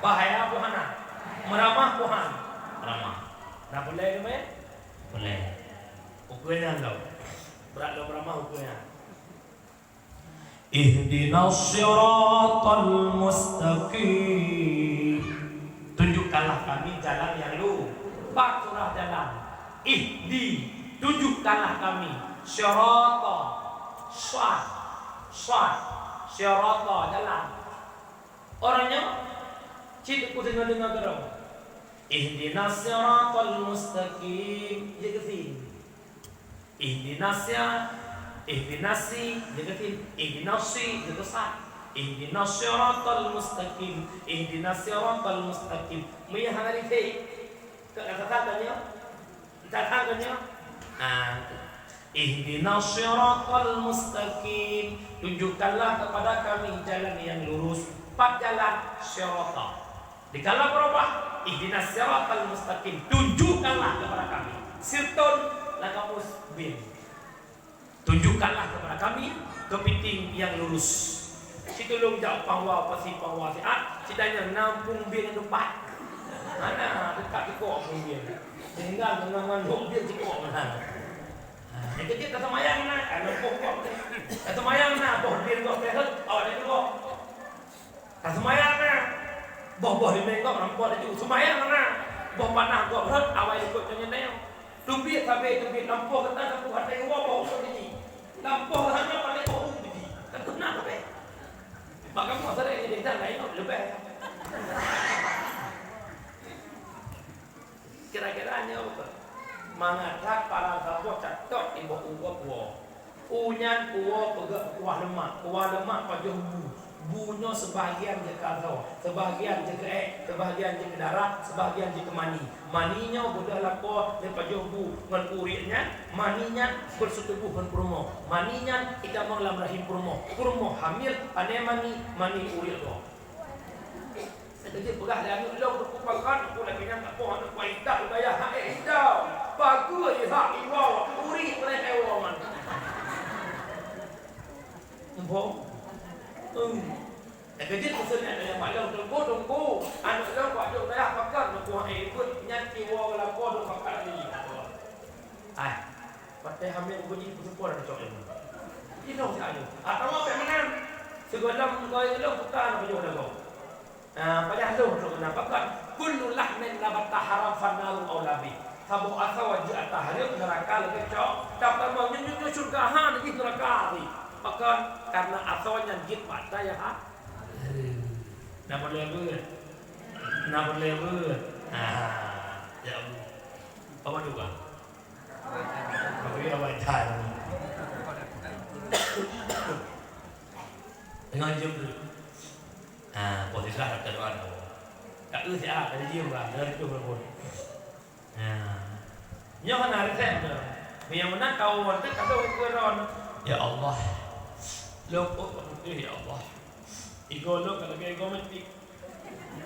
Bahaya pun hana. Meuramah pun hana. Meuramah. Nah, boleh ke, meh? Boleh. Ukeue nyan lom. Brat lom meuramah ukeue nyan. Ihdinas siratal mustaqim. Tunjukkanlah kami jalan yang lu-, bak surah jalan. Ihdi, tunjukkanlah kami. Sirata, sad, sad, sirata, jalan. Orang nyoe cit ku deungoe-deungoe keudroe. Ihdinas siratal mustaqim. Jeuet keu sin. Ihdinas sira-, ihdinas si, jeuet keu sin. Ihdinas si, jeuet keu sad. Ihdinas siratal mustaqim. Ihdinas siratal mustaqim. Meunyoe hana ribet, keu rasa-rasa tanyoe. Datang ke nyoe. Ah. Ihdinas siratal mustaqim. Tunjukkanlah kepada kami jalan yang lurus. Pat jalan? Sirata. Dikala beurubah, ihdinas siratal mustaqim. Tunjukkanlah kepada kami. Sirton, lam kamus, bin. Tunjukkanlah kepada kami kepiting yang lurus. Situlông jak pangwa, pasi pangwa siat, sidanyang nampung bin teumpat. Mana dekat sikok pun bin. Sehingga dengan mandum bin sikok mana. Ha, yang kecil tak semayang na, ada pokok. Tak semayang na, boh bin kok sehat, awak dia dulu. Ka seumayang na. Boh-boh limeng gob rampoh laju. Seumayang na. Boh panah gob rhot awai likot nyoe nyoe. Teubiet sabe teubiet lampôh gata sapeue hana iwoe boh ukeue jih. Lampôh hana paleng boh ukeue jih. Ka teunak sabe. Bak kamoe asai nyang desa laén leubeh. Kira-kira nyoe beutôi. Mangat that para saboh catot iboh uwoe puwoe. U nyan puwoe peugah kuah lemak, kuah lemak pajoh bu. Bu nyoe sebahagian jeuet keu asoe, sebahagian jeuet keu ék, sebahagian jeuet keu darah, sebahagian jeuet keu mani. Mani nyoe beudôh lakoe lé pajoh bu ngon u riek nyan, mani nyan beuseutuboh ngon peurumoh. Mani nyan itamong lam rahim peurumoh. Peurumoh hamil, pané mani, mani u riek gob. Laju peugah lé aneuk lôn, "Teungku, pakon?" Teungku lagèe nyan, "Teungku, aneuk ku iddah, iddah, ha, eh, iddah. Pageue jih hak iwoe, uri ulèe iwoe man." Teungku. Hmm. Lagèe jih peuseunan lé aneuk lôn, "Teungku, teungku, aneuk lôn ku iddah, pakon?" Teungku, "Ha, eh, beuet nyan iwoe lakoe dong pakat lé." Ai. Watèe hamé geupeujeuet peuseupôt aneuk cok ilmu. Jinoe si aneuk. Atawa bèk meunan. Sigohlom goe ilong puta na pajoh lagoe. Nah, payah lôn trok na pakat. Kullu lahmin nabata haram fannaru aula bih. Saboh asoe jeuet ata hareuem, neuraka leubeh cok. Tapi meunyoe nyoe syeuruga han jih neuraka jih. Pakon? Karena asoe nyan jeuet bak ata nyang ha-, na peureulèe beuet. Na peureulèe beuet. Ah, ya Allah. Apa juga? Tapi awak jahat. Teungoh jeuem tu. Ha, poh sikrah ka doa dah. Tak eu siat, tadi jeuem kan, dari tu pun. Ha. Nyoe hana resep dah. Nyang meunan kawan tu kata ukur ron. Ya Allah. Lopok betul ya Allah. Igo lok kalau igo mati.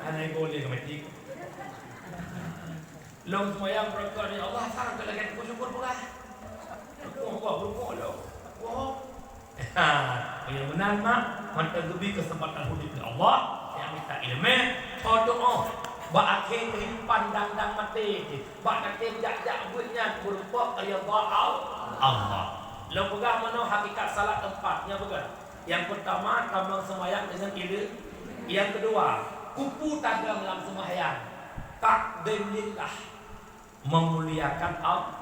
Hana igo lé ka mati. Lôn seumayang beureukat, "Ya Allah, sang keu lagèe teungku syukur peugah." Beureukat, beureukat lôn. Wah. Ha, meunyoe meunan, mak, mantong geubri keuseumpatan udép lé Allah, nyang mita ileumèe, oh, doa. Bak akhé keuhidupan dang-dang maté jih, bak akhé jak-jak beuet nyan, meurumpok ridha Al-, Allah. Lôn peugah meunoe hakikat salat teumpat, nyan peugah. Nyang peurtama, tamong seumayang deungon ile-, nyang keudua, kupu tadong lam seumayang, takdim lillah, meumuliakan Allah.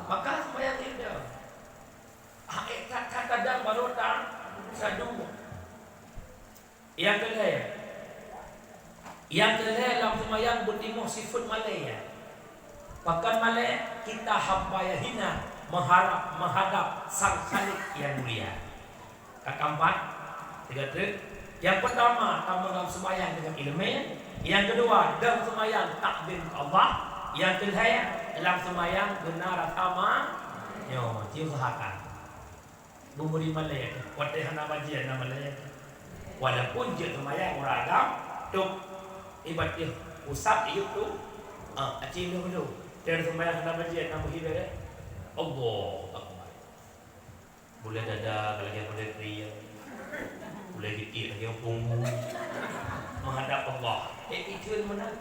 Maka seumayang ilée. Hak that-that tadong baru ta-, taduek. Nyang keulhèe, nyang keulhèe lam seumayang beutimoh sifeuet malèe. Pakon malèe? Kita hamba yang hina mengharap, menghadap Sang Khalik yang mulia. Ka keumpat, tiga treuk. Nyang peurtama, tamong lam seumayang deungon ileumèe. Nyang keudua, lam seumayang takdim keu Allah. Nyang keulhèe, lam seumayang beuna rasa ma-, Nyoe, ci usahakan. Beumuri malée, watée hana bajée na malée. Walaupun jeuet seumayang ureueng agam, tôb ibadah pusat iyup tu, ah, aci leuh dulu. Dan seumayang hana bajée na meuhi béré. Allahu Akbar. Bulée dada ka lagée bulée kriya. Bulée geuti lagée punggung. Meuhadap Allah. Eh, ikheun meunan.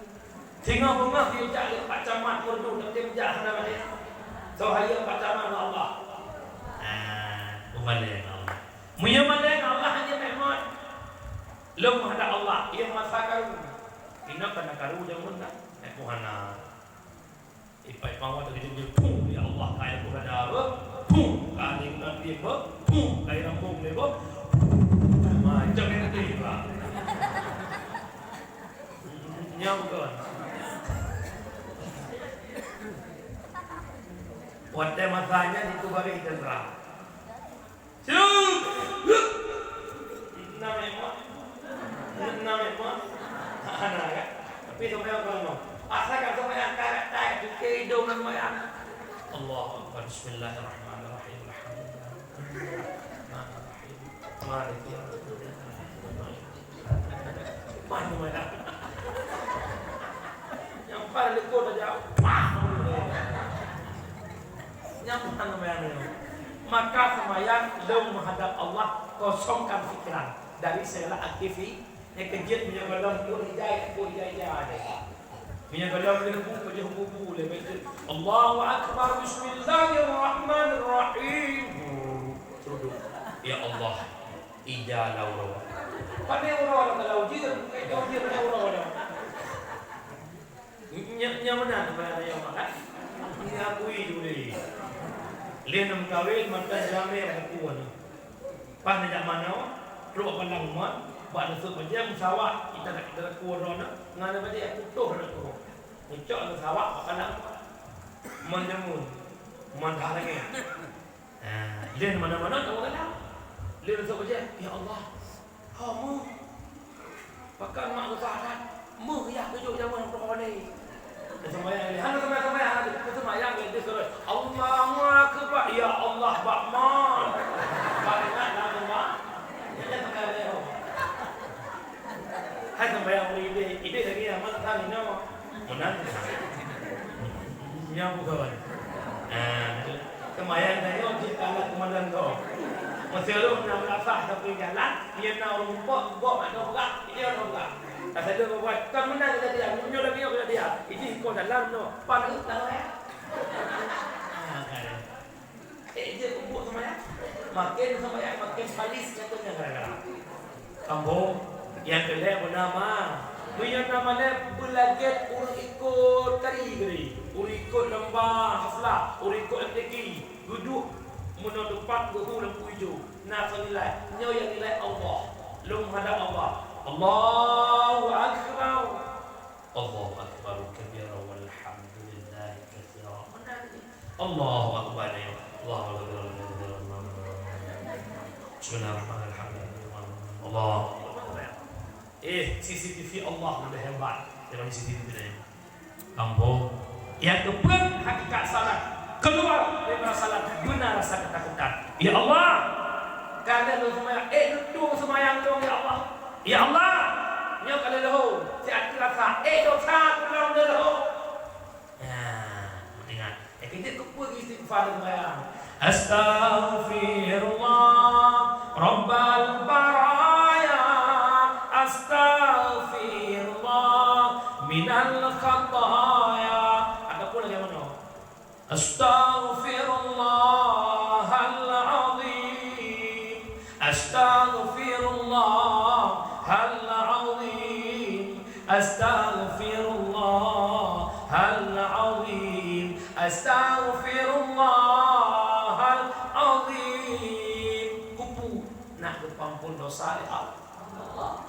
Singoh beungoh geujak lé Pak Camat Meureudu, tapi geujak hana balik. Soe hayeue Pak Camat ngon Allah. Ah, peumalée ngon Allah. Meunyoe malée ngon Allah hana meuhadap. Lom meuhadap Allah, ia masa karu. Inong kana karu jameun kan? Eh, pun hana. Ipai pawat lagi dia pum, ya Allah, kai aku ada apa? Pum, kai aku nanti apa? Pum, kai rambung dia apa? Macam itu dia, Pak. Nyam kan? Watée masanya itu baru kita terang. Siap! Enam ekor. Enam ekor. Hana kan? Tapi seumayang kalau mau. Asalkan seumayang karet tai, cukai hidung dan seumayang. Allahu Akbar. Bismillahirrahmanirrahim. Alhamdulillah. Rahmanirrahim. Maliki yaumiddin. Mana mana? Nyang paling lekor saja. Pah! Nyang mana mana? Maka seumayang lom meuhadap Allah, kosongkan pikiran dari segala aktivitas. Nyang keujeuet meunyoe gohlom pun ijai, pun ijai-ijai. Meunyoe gohlom keuneuk bu, pajoh bu-bu lé bacut. Allahu Akbar, Bismillahirrahmanirrahim. Sujud. Ya Allah, ija lam uroe. Pane uroe lam dalam ujeuen, bukan ujeuen lam uroe dah. Nya, nya meunan keupada ayah makan. Ngakui dulu. Lheuh na meukawen, mantong jamé aku aneuk. Pas neujak manoe, trok bak palang mon, bak neuseup bajée meusawak, ita dak ita ku droeneuh, ngon bajée putôh dak ku. Neucok neusawak bak palang mon. Mon jameun, mon that lagée. Ah, lheuh manoe-manoe tawoe dalam. Lheuh neuseup bajée, "Ya Allah, ho meuh." Pakon mak geusahat, meuh yah keujok jameun peuhôi. Seumayang lé, hana seumayang-seumayang, hana seumayang lé, dia suruh, "Allahu Akbar, ya Allah, bak ma." Bak ingat dah tu, Mak. Dia seumayang lé, oh. Hai seumayang ureueng idéh, idéh lagi yang masak ni, nyoe. Meunan. Nyoe bukan. Ah, seumayang dah nyoe, dia kalah komandan kau. Masa lu nak meurasah sampai jalan, Nyang na ureueng muphom, gob hana peugah, idéh hana peugah. Ka saja buet, kon meunan kejadian, meunyoe lagèe nyoe kejadian, idéh ikoh dalam nyoe, pan reuet lam raya. Ha, kan. Eh, jeuet keumbuk seumayang. Makin seumayang, makin palis nyang keu nyan gara-gara. Kampung, nyang keu lhèe bernama. Meunyoe nama lhèe beulagèe ureueng ikot tari keudéh, ureueng ikot lomba haflah, ureueng ikot M T Q, geuduek meunoe teumpat geuhu lampu ijo. Na soe nilai, nyoe nyang nilai Allah. Lôn hadap Allah. Allahu Akbar. Allahu Akbar kabira walhamdulillahi katsira. Meunan jih. Allahu Akbar, ya. Allahu Akbar. Bismillahirrahmanirrahim. Allahu Akbar. Eh, C C T V Allah lebih hebat daripada C C T V lain. Ambo, nyang keupeuet hakikat salat, keuluar daripada salat beuna rasa keutakutan. Ya Allah, ka lheueh lôn seumayang, eh, lôn tueng seumayang lôn, ya Allah. Ya Allah, nyoe ka lheueh leuho, siat rasa, eh, dosa ulôn leuho. Nah, ingat, eh, kita keupeuet istighfar seumayang. Astaghfirullah Rabbal baraya, astaghfirullah minal khataya. Ataupun lagi mana? Astaghfirullahal azim, astaghfirullahal azim, astaghfirullahal azim, astaghfirullahal azim. Kupu nak geupeuampôn dosa lé Allah.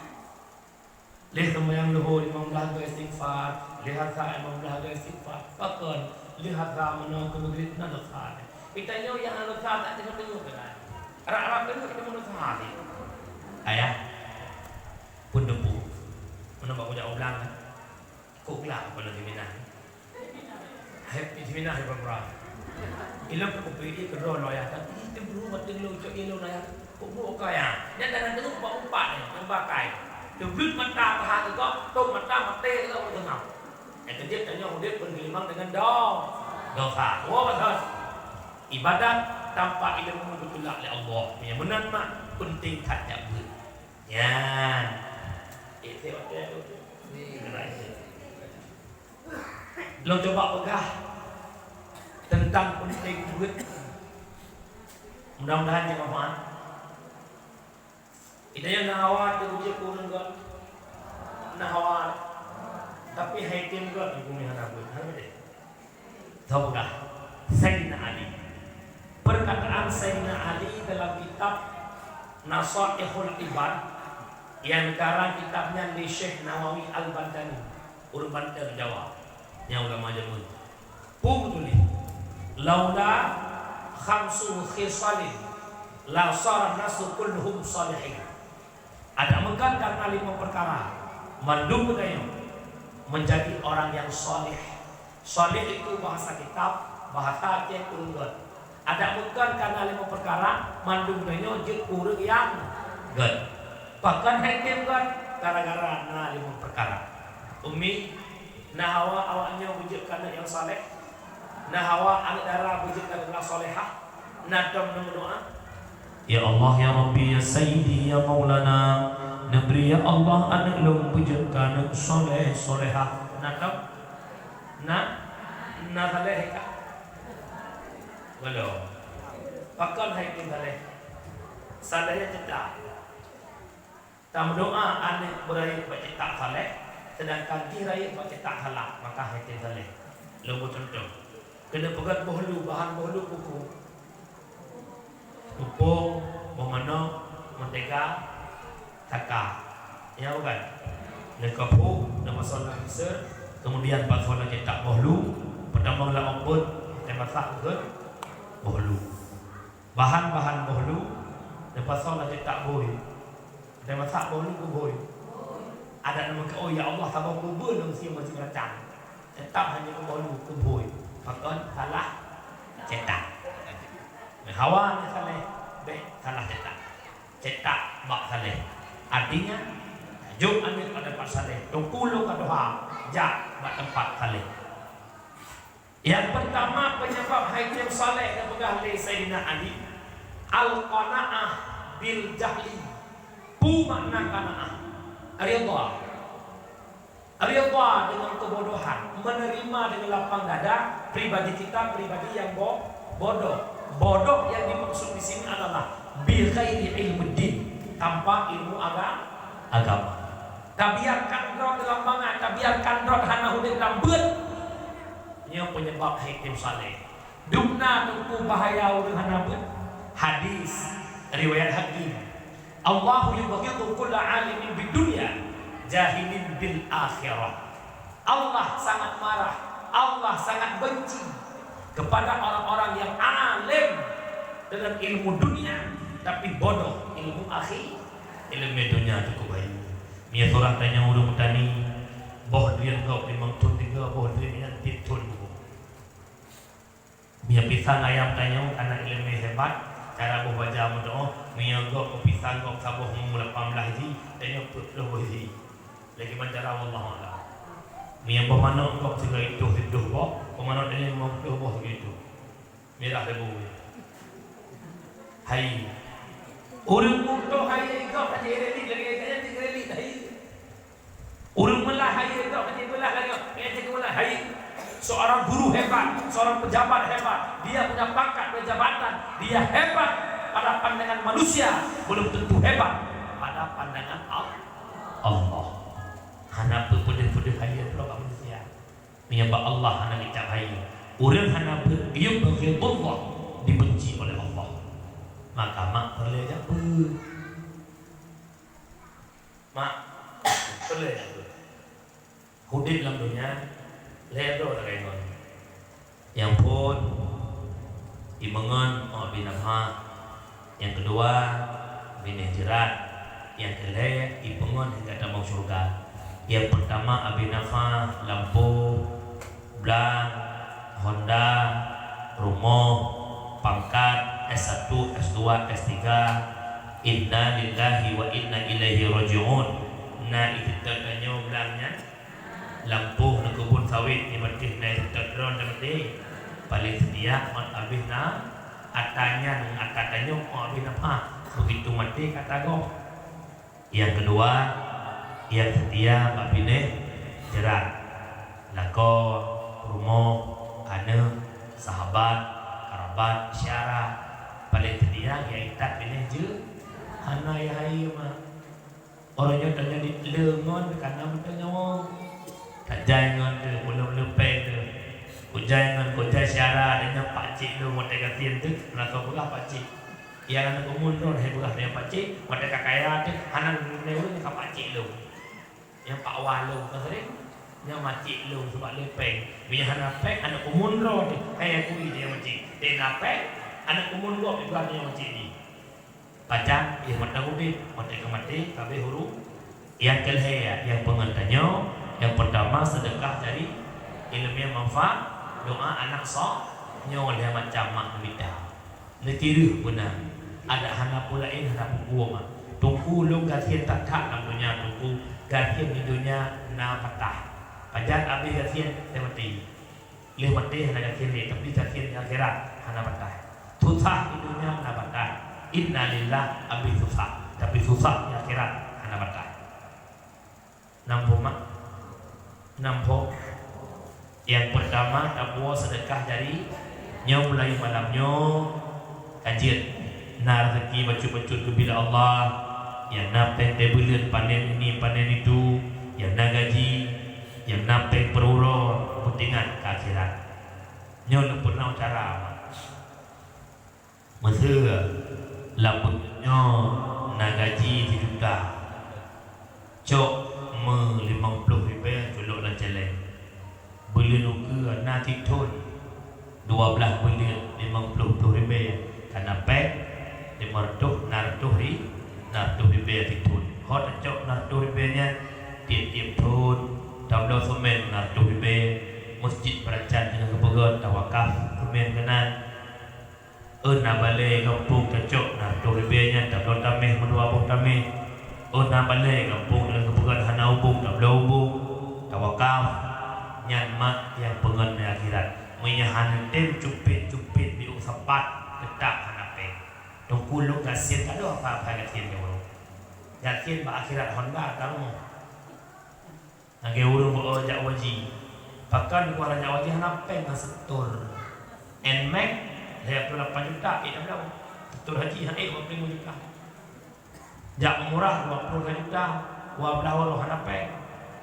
Lheueh seumayang luhô limong blah goe istighfar, lheueh asar limong blah goe istighfar. Pakon? Lheueh asar meunoe keu meugrib na dosa. Geutanyoe nyang na dosa tak teungoh-teungoh keunan. Rab-rab teungoh teungoh dosa lé. Ayah, pun debu. Meunoe bak kujak ublang kan? Kok glak kepala di Minang. Hai, di Minang hai pura-pura. Ilong keu kupi dia keudroe lôn ayah, tapi teubru mata lôn cok ilong ayah. Kok buruk kaya. Nyan dah teungoh empat-empat ni, nyang bakai. Teubreut mata paha teugok, tôp mata maté teugok teungoh. Nyang keujeuet tanyoe udép peugelimang deungon do-, dosa. Dua batas. Ibadat tanpa ilmu geutulak lé Allah. Nyang meunan mak penting that jak beuet. Nyan. Eh, tengok, tengok, tengok. Lôn cuba peugah teuntang peunténg beuet. Mudah-mudahan nyan manfaat. Idaya na hawa teuh bujék keu ureueng göt. Na hawa. Tapi hai tem göt nyang keuneuk hana beuet. Hana beuet. Teupeugah Saidina Ali. Perkataan Saidina Ali dalam kitab Nasaihul Ibad, nyang karang kitab nyan lé Syekh Nawawi Al-Bantani, ureueng Banten Jawa, nyang ulama jameun. Peue geutuléh, "Laula khamsu khisalin la sara nasu kulluhum salihin." Adak meukan karena limong peukara, mandum geutanyoe menjadi orang yang saleh. Saleh itu bahasa kitab, bahasa Aceh ureueng göt. Adak meukan karena limong peukara, mandum geutanyoe jeuet ureueng nyang göt. Pakon hai tem göt? Gara-gara na limong peukara. Ummi, na hawa awaknyoe beujeuet keu aneuk nyang saleh? Na hawa aneuk dara beujeuet keu aneuk nyang salehah? Na tom neumeudoa? Ya Allah, ya Rabbi, ya Sayyidi, ya Maulana, neubri ya Allah aneuk lôn beujeuet keu aneuk saleh, salehah. Na tom? Na? Na saleh ka? Belum. Pakon hai tem saleh? Saleh nyan cetak. Tameudoa aneuk beurayeuk bak cetak saleh, seudangkan jih rayeuk bak cetak salah, maka hai tem saleh. Lôn bri cuntoh. Keuneuk peugöt boh lu, bahan boh lu peue-peue? Tupông, boh manok, mentega, taka. Ya bukan? Neukeuphu, neupasoe lam mixer, kemudian pasoe lam cetak boh lu, peutamong lam oven, teumasak keu boh lu. Bahan-bahan boh lu, neupasoe lam cetak bui. Teumasak boh lu keu bui. Adak neumeukaôi, "Ya Allah, saboh kubeue lôn sie meusikracang." Tetap hana keu boh lu keu bui. Pakon salah cetak. Hawa nyan saleh, bèk salah cetak. Cetak bak saleh. Artinya, jok aneuk bak teumpat saleh. Teungku lôn ka tuha, jak bak teumpat saleh. Nyang peurtama peunyeubab hai tem saleh nyang peugah lé Saidina Ali, al-qanaah bil jahli. Peue makna qanaah? Ridha. Ridha deungon keubodohan, meuneurimong deungon lapang dada pribadi kita, pribadi nyang bo-, bodoh. Bodoh nyang dimaksud di sini adalah bi ghairi ilmuddin, tanpa ilmu aga-, agama. Tabiarkan droe dalam bangai, tabiarkan droe hana udép lam beuet. Nyoe peunyeubab hai tem saleh. Dumna teungku bahaya ureueng hana beuet. Hadis riwayat Hakim. Allahu yubghidu kulla alimin bid dunya, jahilin bil akhirah. Allah sangat marah, Allah sangat benci kepada orang-orang yang alim dengan ilmu dunia, tapi bodoh ilmu akhi-, ilmu dunia cukup baik. Mia surah tanya ureueng petani, boh duit gob limong thon tiga, boh duit nyan tiep thon dua. Mia pisang ayam tanyoe kana ileumèe hebat, cara boh baja meudoa, mia gob pisang gob saboh mu lapan blah ji, tanyoe peuet ploh boh ji. Lagèe meucara wallahu a'lam. Mia boh manok gob sigoe itoh siplôh boh, boh manok tanyoe limong ploh boh sigoe itoh. Mirah leubeh. Hai. Ureueng mutoh hai gob hana irelit lagèe gata nyan irelit hai. Ureueng meulah hai gob hana meulah lagèe nyan meulah hai. Seorang guru hebat, seorang pejabat hebat, dia punya pangkat, punya jabatan, dia hebat pada pandangan manusia, belum tentu hebat pada pandangan Al-, Allah. Hana peupeudeuh-peudeuh hai droe bak manusia. Meunyoe bak Allah hana geucap hai. Ureueng hana beuet, yubghidullah, dibenci oleh Allah. Maka mak peureulèe jak beuet. Mak peureulèe jak beuet. Udép lam donya, lhèe droe lagèe ngon. Nyang phôn, imeungon, oh, bina ha. Nyang keudua, binéh jeurat. Nyang keulhèe, ipeungon hingga tamong syeuruga. Nyang peurtama, abéh nafah, lampôh, blang, honda, Rumoh, pangkat, S satu, S dua, S tiga, inna lillahi wa inna ilaihi raji'un. Na i teutot tanyoe blang nyan, lampôh neukeubon sawét di maté na i teutot droe teumaté. Paléng seutia ngon abéh na ata nyan, ata tanyoe ngon abéh na pah. Beugitu maté ka ata gob. Nyang keudua, nyang seutia bak binéh jrat, lakoe, rumoh, aneuëk, sahabat, karabat, syara. Paléng seutia nyang itat binéh jeuet, hana yah hayeue mak. Uroe nyoe tanyoe di le ngon kana meuteun nyawa. Tajai ngon teuh, ulôn leupeng teuh. Kujai ngon kujai syara, dan nyan pakcik lôn watée gasien teuh, meulasoe peugah pakcik. Nyang aneuk umum droe lhée beurah nyang pacék, watée ka kaya teuh hana geuneuk ureuëng nyang ka pacék lom. Nyang pak wa lom ka sering, nyang macék lom sabab lé péng. Meunyo hana péng, aneuk umum droe teuh, kaya kui nyang macék. Teuh na péng, aneuk umum gob ibrah nyang macék jih. Pajan, yah mata udeb, watée ka maté, ka abéh ureuëng. Nyang keulhée, nyang peungon tanyoe, nyang peurtama seudeukah jari, iéleumé manfaat, doá aneuk soe, nyoe lhée macam mak neumita. Neutireuk beuna, adak hana peue laén hana peue mak. Teungku lôn gasien that-that lam donya teungku, gasien di donya na patah. Pajan abéh gasien teumaté. Lheueh maté hana gasien lé, tapi gasien di akhirat hana patah. Susah di donya na patah. Innalillah abéh susah, tapi susah di akhirat hana patah. Nam pho mak? Nam pho. Nyang peurtama, tapuwoe seudeukah jari nyoe mulai malam nyoe ka jeuet. Na raseuki bacut-bacut geubri lé Allah, nyang na péng teubuleuen panen ini panen itu, nyang na gaji, nyang na péng peururoe, beuteuingat keu akhirat. Nyoe neupeurunoe cara, mak. Meuseu lam buleuen nyoe na gaji sijuta, cok meu limong ploh ribée culok lam céléng. Buleuen ukeue na sithon, dua blaih buleuen limong ploh ploh ribée, ka na péng lima reutôh, na reutôh ri-, na reutôh ribée sithon. Ho tacok na reutôh ribée nyan, tieb-tieb thon tabloe seumén na reutôh ribée, meuseujid Beurancan teungoh geupeugöt tawakaf seumén keunan. Ôn na balée gampông tacok na reutôh ribée nyan tabloe taméh meudua boh taméh. Ôn na balée gampông nyang geupeugöt hana ubông tabloe ubông, tawakaf. Nyan mak nyang peungon di akhirat. Meunyo hana tem cupet-cupet di u sapat, teutap hana péng. Teungku lôn gasien ka deuh apa-apa gasien nyoe. Gasien bak akhirat Honda tarumoh. Lagée ureuëng beu jak haji. Pakon kuala jak haji hana péng na setor. Nmax lhée ploh lapan juta, eh, dah bilang. Setor haji hana, eh, dua ploh lima juta. Jak umrah dua ploh lima juta, dua blaih uroe hana péng.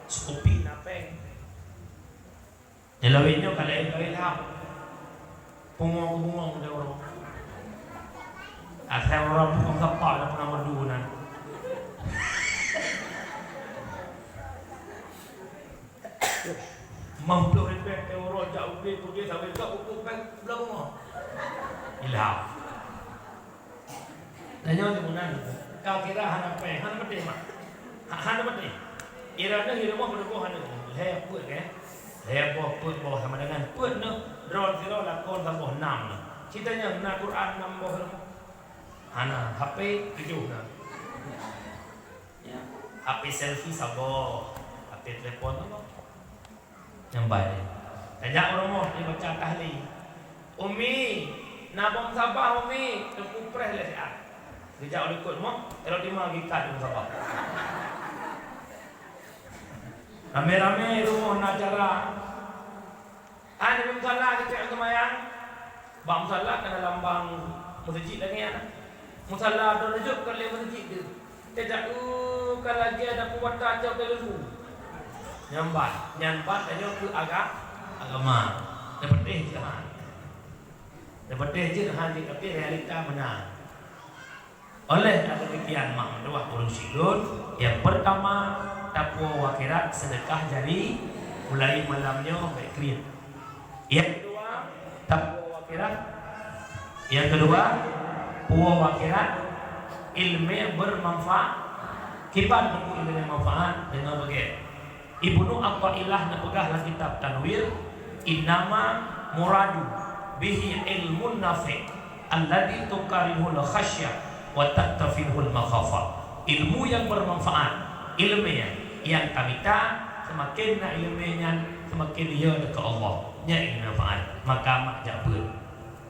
Seukupi na péng. Nyang lawét nyoe ka laén-laén lham. Pungo keu bungong lé uroe. Asai uroe bukon sapa nyang peunah meudu nan. Limong ploh ribée teuh uroe jak ubé putih sabe gak buku péng blah bungong. Ilham. Tanyoe di meunan, ka kira hana péng, hana peudeh mak. Ha, hana peudeh. Ira neuh di rumoh peudugoh hana. Lhée peuet, eh. Lhée boh peuet boh sama dengan peuet neuh, droe sidroe lakoe saboh nam neuh. Cit tanyoe na Quran nam boh rumoh. Hana, H P tujoh na. Ya, H P selfie saboh, H P telepon saboh. Nyang baik. Tajak u rumoh dibaca tahlil. "Umi, na bom sabah, Umi," teungku preh lé siat. Geujak u likot rumoh, elok teuma gikat bom sabah. Ramé-ramé rumoh na acara. Hana musala geucok seumayang. Bak musala kana lambang meuseujid lagée nyan. Musala droe neujok kon lé meuseujid deuh. Teuka, uh, ka lagée ada peuwata cok teuleumbu. Nyan ban, nyan ban tanyoe keu aga-, agama. Teupeuteh jeuet han. Teupeuteh jeuet han, tapi realita meunan. Oleh karena demikian, mak meutuah ureuëng syedon, nyang peurtama, tapuwoe u akhirat seudeukah jari, mulai malam nyoe bèk kriet. Nyang keudua, tapuwoe u akhirat. Nyang keudua, puwoe u akhirat, iéleumé beumanfaat. Kiban teungku iéleumé manfaat deungon beugét. Ibnu Athaillah neupeugah lam kitab Tanwir, "Innama muradu Bihi ilmun nafi' alladzi tuqarrihul khasyah wa tattafihul makhafah. Ilmu yang bermanfaat, ilmu yang, yang tamita, semakin na ilmu nyan, semakin ya dekat Allah. Nyan ilmu manfaat. Maka mak jak beuet.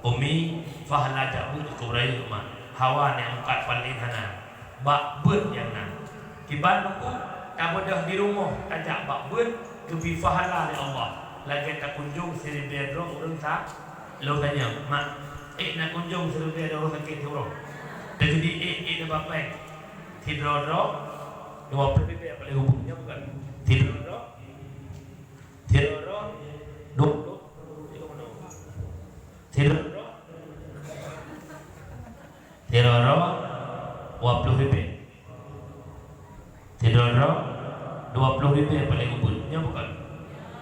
Umi, fahla jak beuet keu rayeuk mak. Hawa ni angkat paling hana. Bak beuet nyang na. Kiban buku, tabeudôh di rumoh, tajak bak beuet, geubri pahala lé Allah. Lagèe takunjong siribèe droe ureueng sa, lôn tanyong, "Mak, ék na kunjong siribèe droe ureueng sakét siuroe?" Tageudi ék, ék na bapai. Sidroe droe, dua ploh ribèe paling ubit, nyo bukan? Sidroe droe, sidroe droe, dua ploh. Sidroe droe, Sidroe-droe dua ploh ribèe. Sidroe-droe dua ploh ribèe paling ubit. Nyo bukon?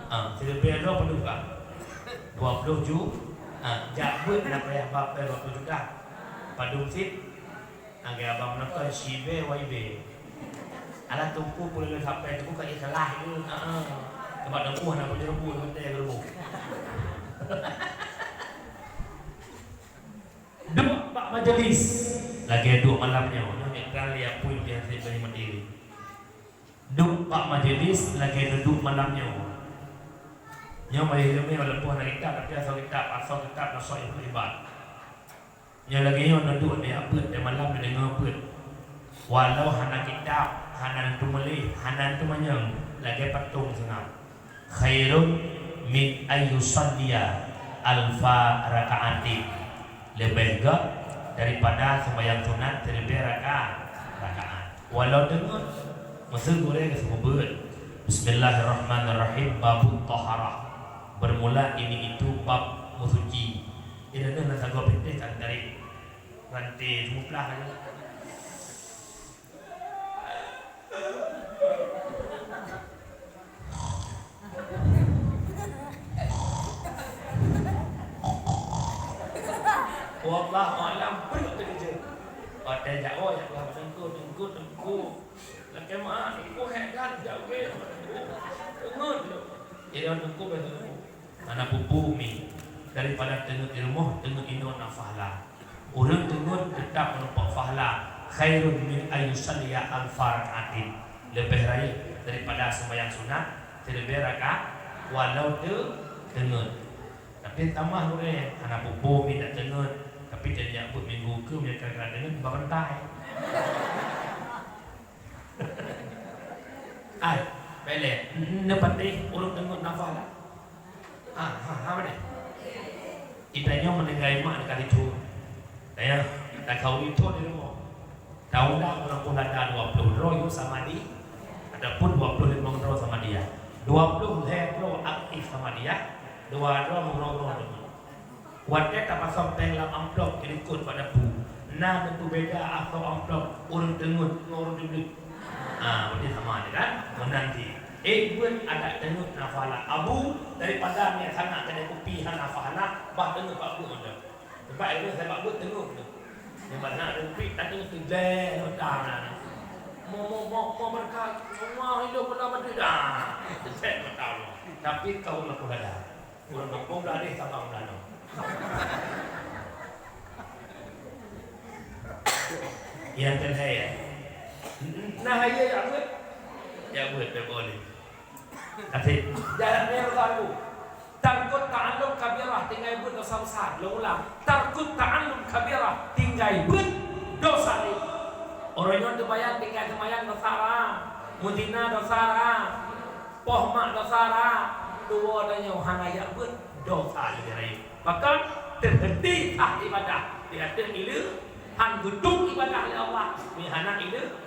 Ah, siribèe droe padum ka? Dua ploh ju-, ah, jak beuet na payah bab dua ploh juta. Padum sit? Lagèe abang meunokon siribèe dua ribèe. Alah teungku peureulèe sampai teungku ka ikhlas tu. Heeh. Sebab teungku hana peunyerbu, meuntèe geureubu. Duek bak majlis. Lagèe duek malam nyoe, nyoe nyang ka lé apui di hati Ibrahim Mandiri. Duek bak majlis lagèe duek malam nyoe. Nyoe majlis ilmu walaupun hana kitab, tapi asoe kitab, asoe kitab Nasaihul Ibad. Nyoe lagèe nyoe neuduek di abeuet di malam neudeungoe beuet. Walau hana kitab, hana teumuléh, hana teumanyong, lagèe patong seungab. Khairun min ayyusalliya alfa raka'atin, leubeh gét daripada sembahyang sunat siribèe raka-, rakaat. Walau deungon, meuseu gurèe geuseumeubeuet, Bismillahirrahmanirrahim, babut taharah. Bermula ini itu bab meusuci. Di dalam nasa gop itu kan dari rantai semuplah aja. Wallahu a'lam, beureuek teukeujeuet. Watèe jak woe, jak woe, teungku, teungku, teungku. Lakèe meu'ah, teungku, hék that, jak woe, teungku. Teungeut lom. Jadi, teungku, teungku. Hana peue-peue mi daripada teungeut di rumoh, teungeut inoe na pahala. Ureueng teungeut teutap meurumpok pahala, khairun min ayyusalliya alfa rak'atin, leubeh rayeuk daripada sembahyang sunat siribèe raka-, walau teu-, teungeut. Tapi tamah gurèe, hana peue-peue mi dak teungeut, tapi tajak beuet minggu keu meunyo ka teungeut ba bantai. Ai, bèk lé, neupatéh ureueng teungeut nafah lah. Ha, ha, ha, mana? Ita nyoe meuninggai mak dekat itu. Tanya, tak kau itu di rumah. Tahu dah orang pun ada dua puluh droe yuk sama di, ataupun dua puluh lima droe sama dia. Dua puluh lhèe droe aktif sama dia, dua droe meurok-rok deungon. Watèe tapasang péng lam amplop keu likot bak dapu, na teupeubeda asoe amplop ureueng teungeut ngon ureueng teubleuet. Ha, berarti sama je kan? Meunan cit. Eh, buet adat teungeut na pahala. Abu, daripada miet sanak keuneuk kupi hana pahala, bah teungeut bak buet mantong. Sebab ilèe sabab buet teungeut tu. Nyang bak sanak keuneuk kupi, tak teungeut tu, bleh, mata na. Mo, mo, mo, mo berkat, Allah hidup pula mati dah. Tetek mata Allah. Tapi kau nak pahala. Ureueng gampông dah deh, sabang dah nyoe. Nyang keuhai, ya. Nah, ya, ya, buet. Ya, buet, ya, boleh. Kasih. Jalan ni, Bapak Ibu. Tarkut ta'allum kabirah, tinggai buet dosa besar. Ulang-ulang. Tarkut ta'allum kabirah, tinggai buet dosa ni. Ureueng nyoe teumayang, tinggai teumayang dosa ra. Muzina dosa ra. Poh mak dosa ra, dua tanyoe hana jak beuet dosa leubeh rayeuk. Maka teuhenti sah ibadah di ateueh ileue, han geudong ibadah lé Allah, mi hana ileue.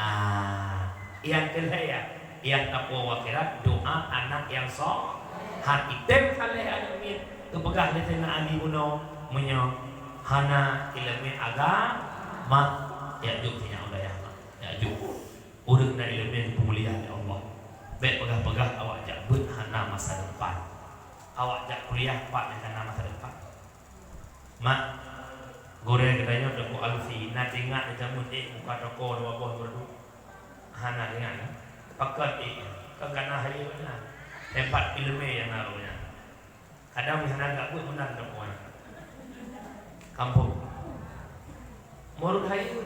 Ah, nyang keu lhèe, nyang tapuwoe akhirat, doa anak nyang so-, han item saleh aneuk miet, geupeugah lé Saidina Ali bunoe, meunyoe hana ileumèe agama, jak jok sinyak u dayah, mak. Jak jok. Ureueng na ileumèe geupeumulia lé Allah. Bèk peugah-peugah awak jak beuet hana masa depan. Awak jak kuliah pat nyang hana masa depan. Mak, gurèe geutanyoe Teungku Alfi, na teuingat di jameun ék muka toko dua boh meureudu? Hana teuingat, kan? Pakon ék nyan? Kan kana hayeue nyan. Hebat ileumèe nyang na roh nyan. Kadang hana jak beuet meunan teungku nyan. Kampung. Murit hayeue.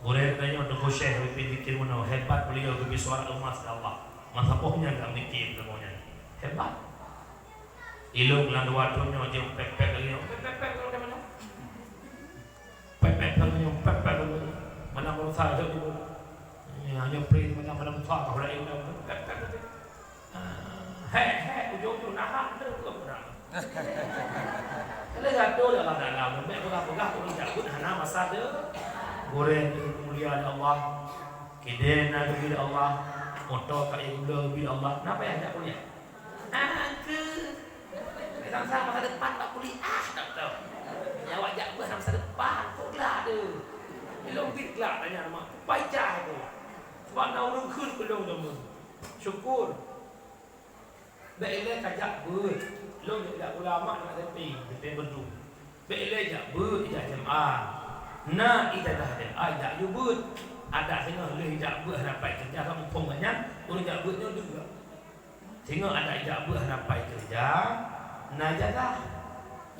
Gurée geutanyoe Teungku Syekh Habib Zikir meunoe, hebat beliau geubri suara emas lé Allah. Masa boh nyan ka meunikir teungku nyan. Hebat. Ilong lam dua thon nyoe jeuet pek-pek lagée nyoe. Pek-pek lagée nyoe. Pek-pek lagée nyoe, pek-pek lagée nyoe. Mana berusaha jauh dulu. Ini hanya pergi mana-mana muka kau lain dah. Pek-pek lagée nyoe. Ah, hek, hek, ujong-ujong nahan tu ke orang. Kalau gadoh dalam dalam, lembek peugah-peugah ureueng jak beuet hana masa deh. Gurée mulia lé Allah. Kidée na geubri lé Allah. Moto ka geubri lé Allah. Kenapa ya jak kuliah? Ah, ke. Sang-sang masa depan bak kuliah, tak tahu. Nyawa jak beuet masa depan, kok glak deh. Ilong bit glak tanya mak, kupai cah tu. Sebab na ureueng kheun keu lôn jameun. Syukur. Bék ilée ka jak beuet. Lôn jak ulama na S M P, S M P Bendung. Bék ilée jak beuet ijak S M A. Na ijazah S M A ijak yue beuet. Adak singoh lheueh ijak beuet hana pai keureuja ka muphom nyan, ureueng jak beuet nyoe deuh. Singoh adak ijak beuet hana pai keureuja, na ijazah.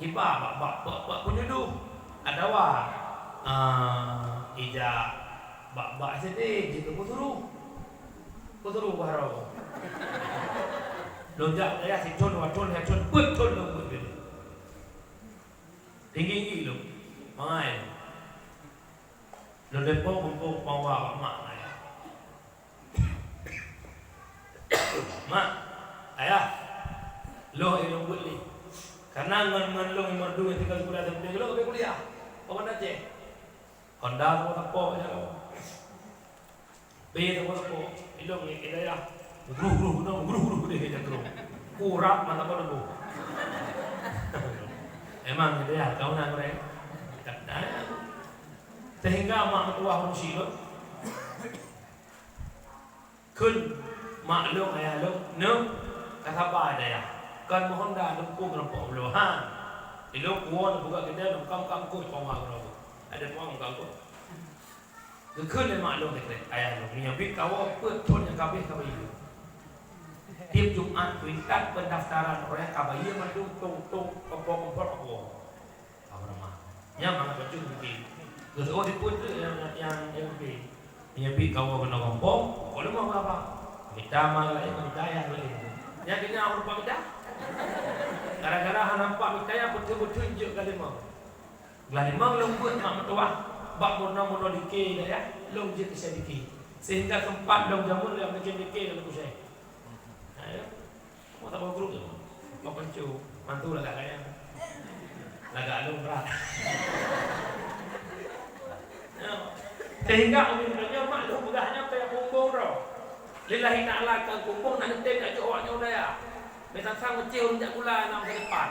Iba bak, bak, bak, bak peunjodoh. Atawa, ah, ijak bak, bak S D jeuet keu peusuruh. Peusuruh baroe. Lôn jak dayah sithon, dua thon, lhée thon, peuet thon lôn beuet. Tinggi-tinggi lôn. Mangai. Lôn deungoe muphom pawa bak mak ayah. Mak, ayah, lôn ilong beuet lé. Karena ngon, ngon lôn meurdua tinggai sikula sampai lôn ka kuliah. Paman Aceh. Honda sama teupok je lôn. Beh sama teupok. Ilong ngon hidayah. Gruh, gruh, gruh, gruh, gruh, deh, deh, gruh. Kurap mata pada bu. Emang hidayah, kau nak goreng. Sehingga mak meutuah ureueng syik lôn. Kheun mak lôn, ayah lôn, "Neu, ka saba dayah. Kon meuhonda lôn pun meurumpok bloe, ha. Ilôn kuwoe lôn peugah keudeh lôn kam-kam keuh poma keudroe. Ada poma kam keuh." Geukheun lé mak lôn keudeh, ayah lôn, "Meunyoe bit kawoe peuet thon nyang ka abéh ka bayeue. Tiep Jumat kuintat pendaftaran ureueng ka bayeue mandum tong-tong kompor-kompor kawoe." Kawan mah. Nyan mangat bacut mungkin. Geuseuôt dipeuet tu nyang, nyang, nyang mungkin. Meunyoe pih kawoe keunoe gampông, kok leumah meuhaba. Mita ma laén, mita yah laén. Nyan keuh nyan ureueng pamita. Gara-gara hana nampak mita yah, beutôi-beutôi jeuet glah limong. Glah limong lôn beuet mak meutuwah. Bak meunoe-meunoe dike dayah, lôn jeuet keu syediki. Sehingga sempat lôn jameun lôn bikin dike lôn kusai. Nah, ya. Mau tambah grup tu. Mau pencu, mantu lagak kaya. Lagak alun berat. Ya. Sehingga umi nyoe mak lheueh peugah nyan payah kumbong droe. Lillahi ta'ala ka kumbong nak neutem nak jok awak nyoe daya. Meunan sang meucéh ureueng jak gula na masa depan.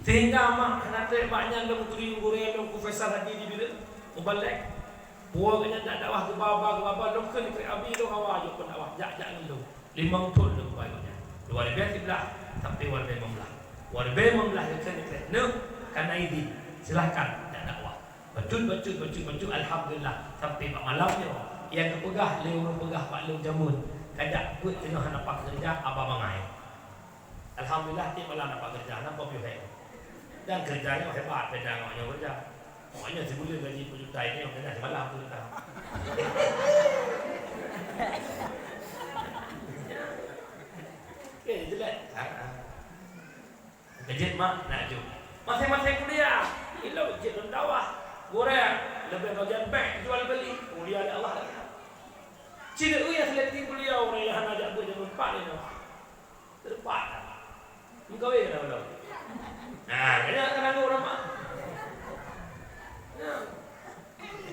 Sehingga mak hana trép bak nyan lôn turi gurée lôn ku Faisal Haji di Bireuen, mubalek. Puwoe geuh nyan dak dakwah geuba-ba, geuba-ba, lôn kheun keu abi lôn hawa jok pendakwah, jak-jak ngon lôn. Limong thon lôn bai gobnyan. Dua ribée siblaih sampai dua ribée limong blaih. Dua ribée limong blaih lôn kheun keu, "Neu, ka na idin, silahkan jak dakwah." Bacut, bacut, bacut, bacut, alhamdulillah, sampai bak malam nyoe. Nyang geupeugah lé ureueng peugah bak lôn jameun, ka jak beuet teungoh hana pakai keureuja, haba mangai. Alhamdulillah, tiep malam dapat keureuja, nampak piôh hai. Dan keureuja nyoe hebat, beda ngon nyoe keureuja. Awak nyoe sibuleuen gaji peujuta, ini nyoe keureuja simalam peujuta. Okey, jelek. Ha, ha. Keu jeuet mak, nak jok. Maséng-maséng kuliah, ilong jeuet lom dakwah. Gurée, leubeh bagian bank jual beli, mulia lé Allah. Cit eu nyang seuleting beuliau, ureueng nyang hana jak beuet jameun pat nyoe. Teupat. Meukawen dah ulôn. Nah, kaya kan anggô nama. Nah.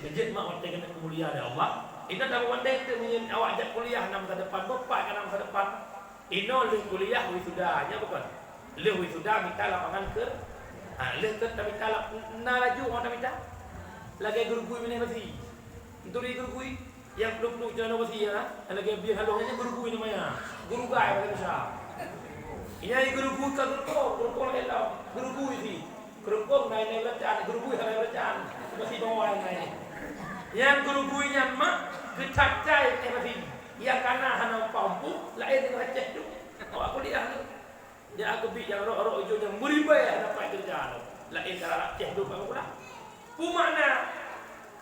Keujeuet mak watèe keuneuk keumulia lé Allah. Inong tabandeng teuk meunyoe awak jak kuliah na masa depan, beupat ka na masa depan. Inong lheueh kuliah wisuda, nyan bukon? Lheueh wisuda mita lapangan ker-, ha, lheueh ker-, tamita lap-, na laju orang tamita. Lagèe gurugui binéh basi. Turi gurugui. Nyang plueng-plueng canoe basi nyan, lagèe bieng halôh nyan gurugui namanya. Gurugai bahasa Indonesia. Inan gurugui ka geureumpông, geureumpông lagèe lom. Gurugui si. Geureumpông na inan beureucan, gurugui hana beureucan. Basi bawah nyan na inan. Nyang gurugui nyan mak geutap cai teuh basi. Nyang kana hana upah umpuk, laén deungon Aceh tu. Awak kuliah tu. Nyan keubiet nyang rok-rok ijo nyang meuribai dapat keureuja tu. Laén ka rap ceh tu bak gula. Peue makna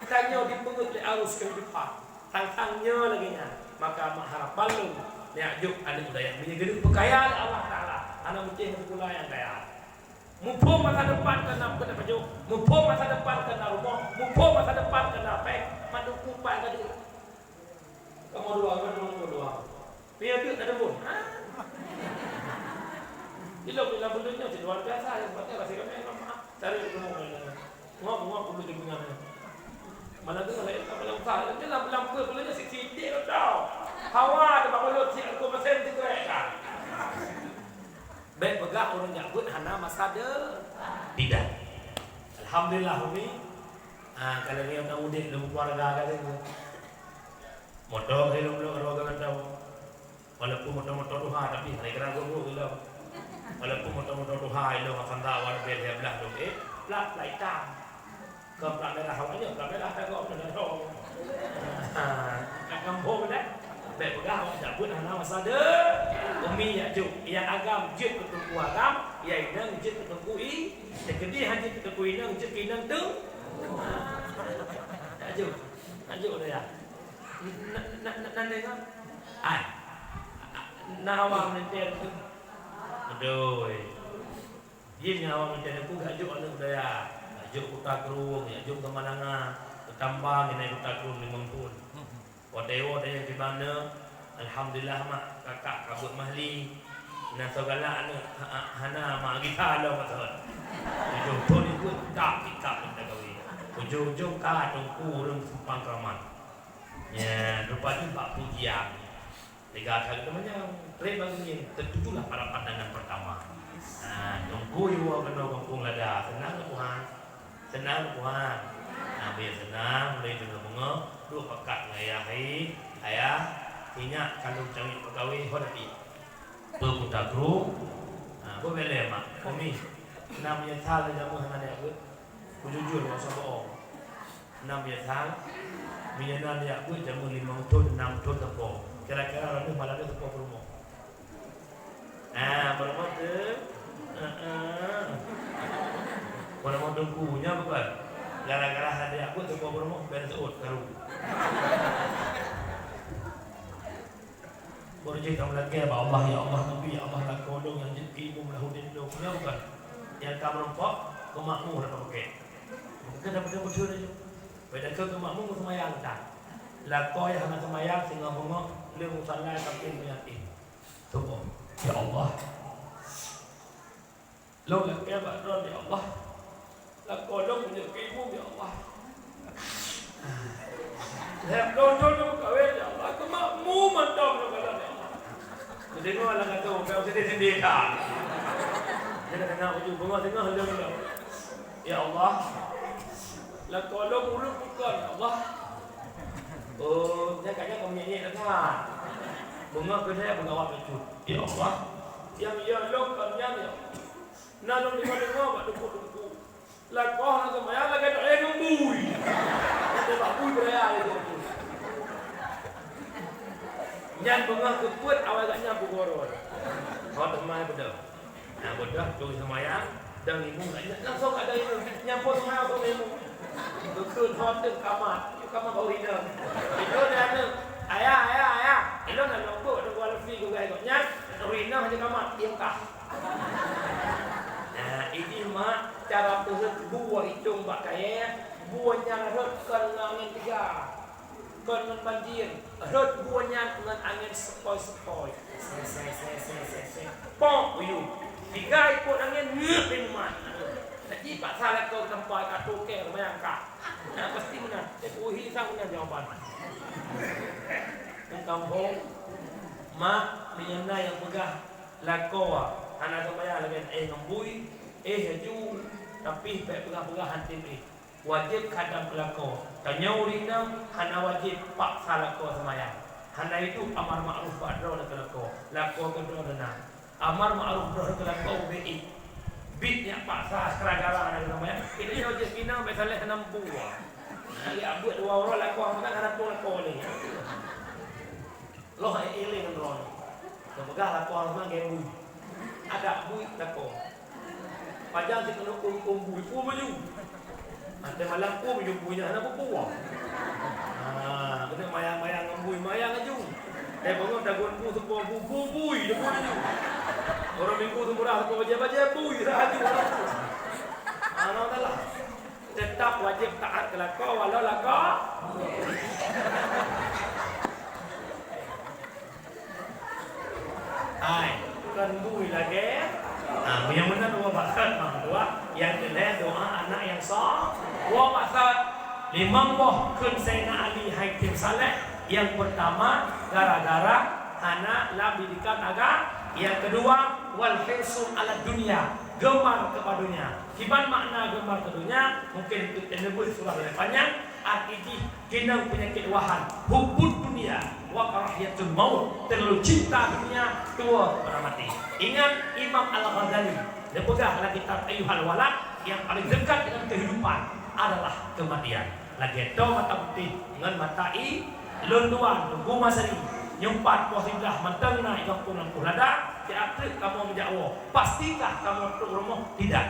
tanyoe dipeungeuet lé arus kehidupan? Tang-tang nyoe lagée nyan, maka mak harapan lôn neujok aneuk dayah meunyoe geuneuk peukaya lé Allah Taala, hana meusti sikula nyang kaya. Muphom masa depan keu na peuet pajoh, muphom masa depan keu na rumoh, muphom masa depan keu na péng, mandum kupat ka deuek. Kamoe dua, kamoe dua, kamoe dua. Piye deuek na deungon? Ha? Ilong, ilong buleuen nyoe cit luar biasa, nyang patah rasa kami, mohon maaf. Cari ilong, ilong. Ngok, ngok, bulu jembingan. Mana tu, mana ilong, ilong besar. Tapi lam, lam ke, buleuen nyoe sik-sik, sik, tau. Hawa, tu bak mulut, sik, aku pesen, sik, kan. Bék peugah ureuëng jak beuet hana masa de-, tidak. Alhamdulillah, Umi. Ah, kalau dia nak udép dalam keluarga kata tu. Moto ilong-ilong keluarga kata. Walaupun moto-moto tuha, tapi hari kena guru ilong. Walaupun moto-moto tuha ilong akan tahu ada bel dia belah tu. Eh, plat, plat hitam. Keu plat merah awak nyoe, plat merah dah kau plat merah. Ha, kat kampung dah. Bék peugah awak jak beuet hana masa de-, Umi jak jok. Nyang agam jeuet keu teungku agam, nyang inong jeuet keu teungku i-, teukeudi han jeuet keu teungku inong, jeuet keu inong tu. Jak jok. Jak jok dah ya. Na, na, na, na dengar? Ai. Na awak meunten tu. Aduh. Jih nyan awak macam ni pun gak jok aneuk daya. Gak jok Kuta Krueng, gak jok Kemananga, Keutambang, nyan Kuta Krueng limong thon. Watèe-watèe nyang di mana, alhamdulillah mak, kakak ka buet mahli. Na soe galak aneuk, ha-, ha-, hana mak gisa lom maksud. Tujoh thon ikut kitab, kitab minta kawin. Ujong-ujong ka teungku ureueng simpang keramat. Nya, rupa jih bak pujian. Tiga kali teumanyong, trép bangieng, tertujulah pada pandangan pertama. Nah, teungku iwoe keunoe gampông lada, seunang keu Tuhan? Seunang keu Tuhan? Nah, beu seunang, mulai deungoe beungoh, duek pakat ngon ayah hai, ayah, inyak kandông camiet peukawe, ho tapi. Peuputa kru, nah, beu belée mak, umi, nam nyesal lé jameun hana jak beuet. Beujujur, hana usah bohong. Nam nyesal, meunyoe na jak beuet jameun limong thon, nam thon teupo. Kira-kira droeneuh malam nyoe teupo peurumoh. Ah, peurumoh teu-, heeh. Peurumoh teungku, nyan bukon? Gara-gara hana jak beuet teupo peurumoh, bèk seuôt karu. Beureujeut tameulakèe bak Allah, "Ya Allah, Nabi, ya Allah, lakoe lôn nyang jeuet keu imum lam udép lôn." Nyan bukon? Nyang ka meurumpok keu makmu lam pangkét. Mungken dapat beutôi laju. Beda keu makmu seumayang tan. Lakoe nyang hana seumayang singoh beungoh lé musala sampoe meunyatéh. Tuboh, "Ya Allah, lôn lakèe bak Droen, ya Allah. Lakoe lôn meunyoe keu imum, ya Allah. Lhèe plôh thon lôn meukawen, ya Allah. Keu makmu mantong lôn kalon, ya Allah." Geudeungoe lam ateueh, ka seudeh-seudeh that. Dia kata, "Nak uju beungoh teungoh lôn lôn. Ya Allah, lakoe lôn ureueng bukon, ya Allah." Oh, nyan ka nyan ka meunyeuk-nyeuk that. Beungoh keudeh beungoh awak bacut. "Ya Allah, nyang ya lôn kon nyan, ya Allah." Na lôn deungoe-deungoe bak teungku-teungku. Lakoe hana seumayang lagèe taéh ngon bui. Lagèe bak bui beuraya lé teungku. Nyan beungoh keupeuet awai gobnyan peugoe droe. Ho teuma beudôh. Nah, beudôh, tueng seumayang, dang imum, langsong ka dang imum. Nyan po seumayang, langsong imum. Geukheun ho teuk kamat. Kamat bak ureueng inong. Ilôn nyan, "Ayah, ayah, ayah." Ilôn na lôn bôk, teungku Alfi geugai gobnyan. Ureueng inong hana kamat, diem kah. Nah, idéh mak cara peuheuet bue itong bak kayèe, bue nyan rhot kon ngon angén tiga, kon ngon banjir, rhot bue nyan ngon angén sepoi-sepoi. Se, se, se, se, se, se. Pok, uyueng. Tiga ikot angén, ngeuet lé mumat. Jadi, paksa lakoe teumpat ka toke, seumayang kah. Nah, pasti meunan. Eh, uhi sang meunan jawaban. Ngon kampung, mak, meunyoe na nyang peugah, lakoe hana seumayang lagèe éh ngon bui, éh laju, tapi bèk peugah-peugah han tem éh. Wajéb khadam keu lakoe. Tanyoe ureueng inong hana wajéb paksa lakoe seumayang. Hana idup amar makruf bak droe keu lakoe. Lakoe keu droe na. Amar makruf droe keu lakoe ubé éh. Bit nyak paksa gara-gara hana seumayang. Kita nyoe jeuet pinang bèk saléh hana mampu. Nah, ya buet dua uroe lakoe makan hana tueng lakoe lé. Loh, eh, éh lé ngon droe. Geupeugah lakoe awak nyan gembui. Adak bui lakoe. Pajan sikeuneuk peuhuköm bui, pue maju. Watèe malam pue maju bui nyan hana pue-pue. Ha, keuneuk mayang-mayang ngon bui, mayang laju. Eh, bangon dagon bu seupôt bu, bu bui, dagon laju. Uroe Minggu seumurah seupôt bajèe-bajèe bui, rhah laju. Hana masalah. Teutap wajéb taát keu lakoe walau lakoe. Hai, kon bui lagèe. Ah, nyang meunan dua maksud, mang dua. Nyang keulhèe doa anak nyang so-, dua maksud. Limong boh kheun Saidina Ali hai tim saleh. Nyang peurtama, gara-gara hana lam didikan agama. Nyang keudua, wal hirsu ala dunya, gemar kepada dunia. Kiban makna gemar keu dunia, mungken untuk teuneubeuet surah leubeh panyang, arti jih keunong peunyakét wahan, hubbud dunya wa karahiyatul maut, terlalu cinta dunia, tuwo kepada mati. Ingat Imam Al-Ghazali, neupeugah lam kitab Ayyuhal Walad, yang paling dekat dengan kehidupan adalah kematian. Lagèe toe mata putéh ngon mata i-, lôn dua, Teungku Masri, nyoe pat poh siblaih mantong na i gampông Lampôh Lada, siat treuk kamoe meujak woe. Pastikah kamoe trok rumoh? Tidak.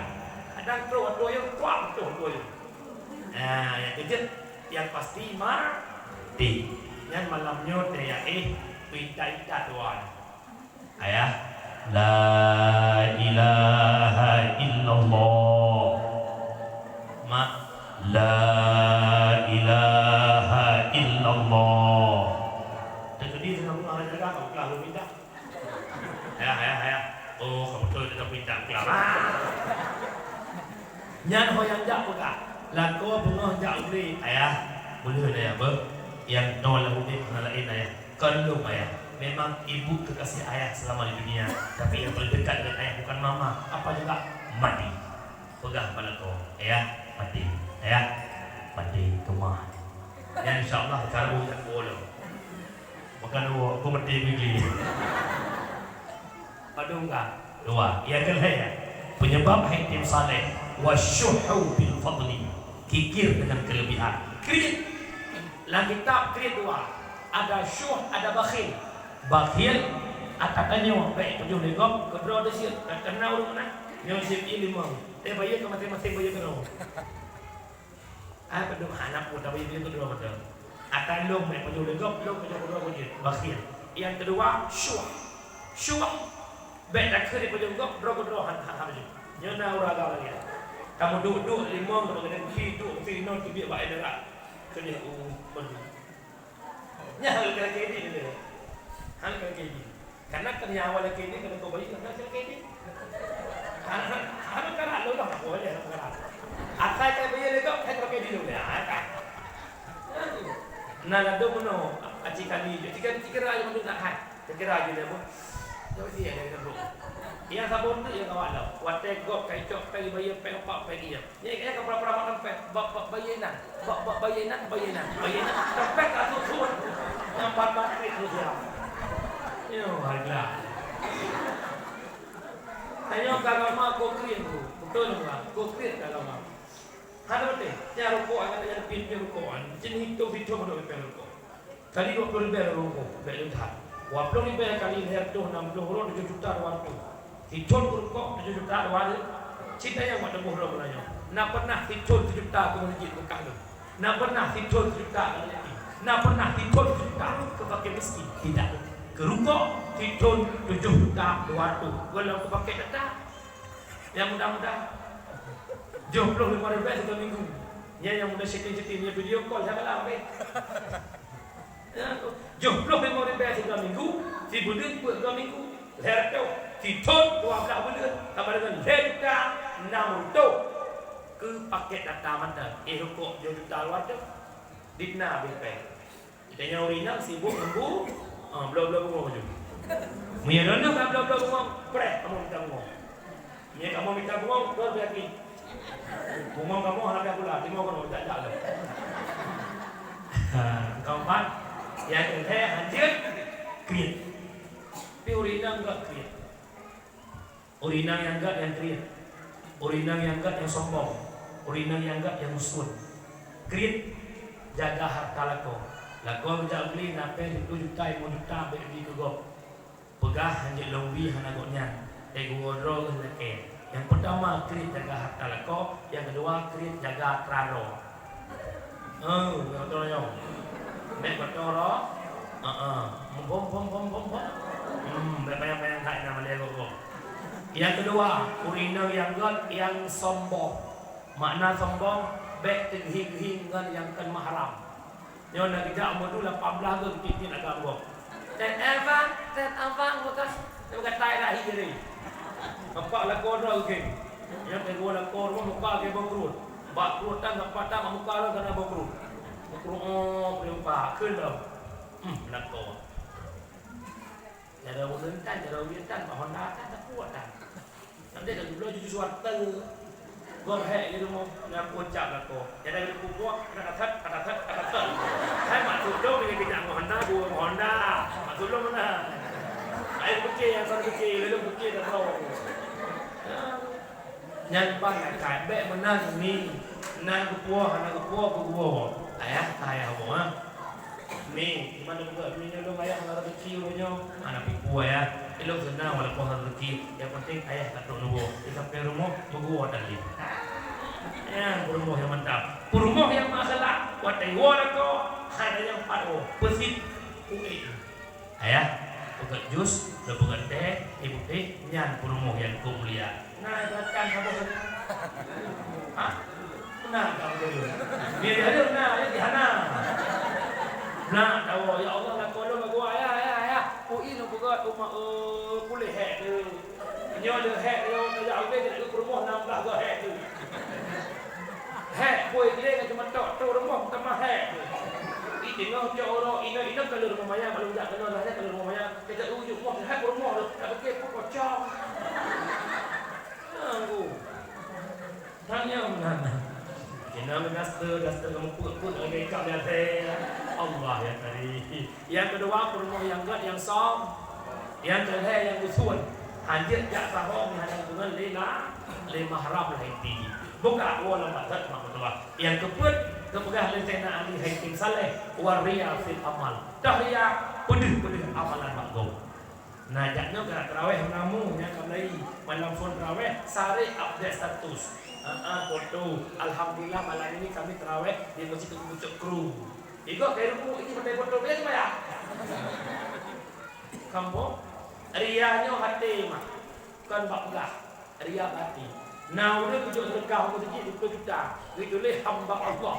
Kadang trok ateueh ayeueng, trok ateueh ayeueng. Nah, nyang keujeuet, nyang pasti mati. Nyan malam nyoe teuh ya, eh, peuintat-intat doa. Ayah, la ilaha illallah. Mak, la ilaha illallah. Teukeudi teuka peugah lagèe nyan, ka peugah lôn minta. Ayah, ayah, ayah. Oh, ka beutôi teuka minta peugah. Ah. Nyan ho nyang jak peugah. Lakoe beungoh jak u glé. Ayah, buleuen ayah beuh. Nyang toe lam udép hana laén ayah. Kon lôn ayah, memang ibu kekasih ayah selama di dunia, tapi yang paling dekat dengan ayah bukan mama, apa juga? Mati. Peugah bak lakoe, "Ayah, mati. Ayah, mati, teuma." Nyan insya Allah ka lheueh jak woe lom. Bukan woe, aku mati bigli. Padum ka? Dua. Nyang keulhèe, penyebab hai tim saleh, wasyuhu bil fadli, kikir dengan kelebihan. Kriet. Lam kitab kriet dua. Ada syuh, ada bakhil. Bakhil, ata tanyoe, bèk pajoh lé gob, keudroe teuh cit, ka keunong ureueng meunan. Nyoe cit i limong. Eh, bayeue keu maséng-maséng bayeue keudroe. Ai, padum hana pun tabayeue keudroe mantong. Ata lôn bèk pajoh lé gob, lôn pajoh keudroe cit. Bakhil. Nyang keudua, syuh. Syuh, bèk takheun pajoh gob, droe keudroe han, han, han pajoh. Nyoe na ureueng agam lagèe nyan. Kamoe duek-duek limong, kamoe keuneuk phi duek, phi inoe teubiet bak éh dara. Keudeh u, Nyan hana lagèe jih. Hana lagèe jih. Karena kan nyang awai lagèe jih, keuneuk bayeue hana lagèe jih. Hana, hana, hana karap lôn lah, boleh hana karap. Asai ka bayeue lé gob, hana lagèe jih lôn, ya, kan. Nah, ladôm meunoe, aci kali, aci kali, aci kira aja meunoe nak hai. Kira aja dia pun. Tapi dia ada kena bro. Yang saboh tu yang kawan tau. Watèe gob kai cok kai bayeue pèng empat pèng iya. Nyan, nyan ka peurah-peurah mak teumpat, bak, bak bayeue inan, bak, bak bayeue inan, bayeue inan, bayeue inan, teumpat ka susun. Nyang ban-ban pih susun. Nyoe hai glah. Tanyoe keu agama, keu kriet tu. Beutôi nyoe, keu kriet keu agama. Hana beutôi. Nyan rukok, nyan, nyan pin-pin rukok, nyan. Jih hitông, hitông, hitông pin rukok. Kali dua ploh ribèe lôn rukok, bèk lôn that. Dua ploh ribèe kali lhèe reutôh nam ploh uroe, tujoh juta dua reutôh. Sithôn keu rukok, tujoh juta dua reutôh. Cit tanyong bak tuboh droe meunanyoe. Na pernah sithôn sijuta keu meuseujid beukah lôn? Na pernah sithôn sijuta keu aneuk yatim? Na pernah sithôn sijuta keu fakir miskin? Tidak. Keu rukok, sithôn tujoh juta dua reutôh. Gohlom keu pakèt data. Nyang muda-muda, tujoh ploh limong ribèe sigoe minggu. Nyan nyang muda syedara-syedara, nyan video call sagai lam, eh. Tujoh ploh limong ribèe sigoe minggu, sibuleuen peuet goe minggu, lhèe reutôh, sithôn dua blah buleuen, sama dengan lhèe juta nam reutôh keu pakèt data mantong. Eh, rukok tujoh juta dua reutôh, di na habéh pèng. Geutanyoe ureueng inong sibuk ngon bu-, ah, bloe-bloe bungong laju. Meunyoe droeneuh ka bloe-bloe bungong, preh kamoe mita bungong. Meunyoe kamoe mita bungong, droe beuyaki. Bungong kamoe hana payah pula, timoh keunoe jak-jak lom. Ha, keempat, nyang keulhèe hanjeuet kriet. Tapi ureueng inong göt kriet. Ureueng inong nyang göt nyang kriet. Ureueng inong nyang göt nyang sombong. Ureueng inong nyang göt nyang usun. Kriet, jaga harta lakoe. Lakoe geujak u glé na pèng siplôh juta, limong juta, bèk bi keu gob. Peugah hanjeuet lôn bi hana gobnyan, teungoh droe geuh lakée. Nyang peutama kriet jaga hareuta lakoe, nyang keudua kriet jaga atra droe. Oh, nyang droe nyoe. Bék beutôi droe. Heeh. Bom, bom, bom, bom, bom. Hmm, bék bayang-bayang that na malée gob-gob. Nyang keudua, ureueng inong nyang gét, nyang sombong. Makna sombong, bék teughi-ghi ngon nyang kon mahram. Nyoe na geujak umur lapan blaih geuh tiep-tiep agam gob. Tet abang, tet abang, bekas, bekas tai rahi jadi. Nampak lakoe droe geuh. Nyang teungoh lakoe rumoh muka geuh boh kruet. Bak kruet tan nampak tan bak muka droe kana boh kruet. Boh kruet, oh, peuleumpah, kheun lom. Hmm, lakoe. Cara ulôn tan, cara ulôn tan, bak Honda tan, tapuak tan. Nanti dah dulu cucu suarta. Gor hek di rumah, nak ucap lakoe. Jadi ada pupuk, ada that, ada that, ada that. Hai mak tulung dengan bijak ngon Honda, dua ngon Honda. Mak tulung mana? Ayo fikir, yang sana fikir, lalu fikir dah tahu. Nyan ban na kai, bék meunan mi. Na geupuwoe, hana geupuwoe, geuwoe. Ayah, ayah woe, ha. Mi, di mana buka mi nyoe lôn ayah hana rezeki uroe nyoe? Hana pipu ayah. Ilôn seunang walaupun hana rezeki. Yang penting ayah ka trok neuwoe. Di sampéng rumoh, meuguwoe dan lé. Nyan peurumoh nyang mantap. Peurumoh nyang meuakhlak, watée woe lakoe, hana nyang pat woe. Peusit, uék. Ayah, peugöt jus, lôn peugöt teh, ibu teh, nyan peurumoh nyang keu mulia. Nah, ibaratkan saboh tadi. Hah? Nah, kamu dulu. Biar dia ada, nah, dia di sana. Nah, tahu, ya Allah, nak tolong aku, ayah, ayah, ayah. Kui lôn peugöt, umat, eh, pulih hek tu. Nyoe leuhek nyoe tajak ubé, tajak peurumoh nam blah goe hek tu. Hek, bui glé ngon ceumatok, tu rumoh meutamah hek tu. Di teungoh cok uroe, inoe-inoe ka lheueh rumoh maya, balum jak keunoe, lheueh nyan ka lheueh rumoh maya. Tajak ujuk moh, hek peurumoh tu, tak pikir pun pocong. Nanggu. Tanyong nan. Kena meudaster, daster kamu peuet-peuet lagèe ikam di ateueh. Allah ya Karim. Nyang keudua, peurumoh nyang gèt nyang som. Nyang keulhèe nyang usun. Hanjeuet jak saho meuhadang deungon lé la, lé mahram laén pih. Buka woe lam bazat mak meutuah. Nyang keupeuet, geupeugah lé Saidina Ali Hakim Saleh, "Wa riya fil amal." Toh riya, peudeuh-peudeuh amalan mak gob. Nah, jak nyoe keurak taraweh meunamong nyang ka meulayi. Malam phon taraweh, sarék update status. Ha ah, foto. Alhamdulillah, malam ini kami taraweh di Masjid Teungku Pucok Kru. Igoe kai ruku, ini pakai foto, boleh sembahyang? Kampung. Riya nyoe até mah. Kon bak peugah. Riya bak até. Nah, ureueng geujok seudeukah u meuseujid dua ploh juta. Geutuléh hamba Allah.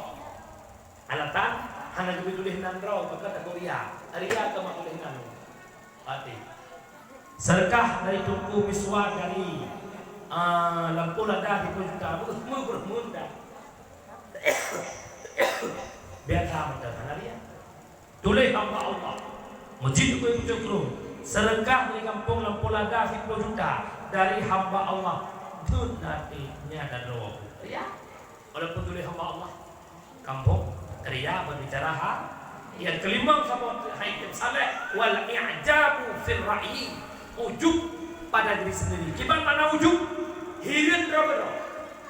Alatan, hana geubri tuléh nan droe, maka takot riya. Riya teuma tuléh nan. Até. Seudeukah dari Teungku Miswar dari, ah, Lampôh Lada di Pujuta, beuh, beuh, beuh, beuh, dah. Biasa macam mana dia? Tuléh hamba Allah. Masjid Teungku Pucok Kru. Seudeukah dari gampông Lampôh Lada siploh juta dari hamba Allah. Dun nanti nya dan roh. Riya. Walaupun tuléh hamba Allah. Kampung, riya berbicara ha. Nyang keulimong saboh hai tem saleh, wal i'jabu fil ra'yi, ujub pada diri sendiri. Kiban makna ujub? Hireuen droe keudroe.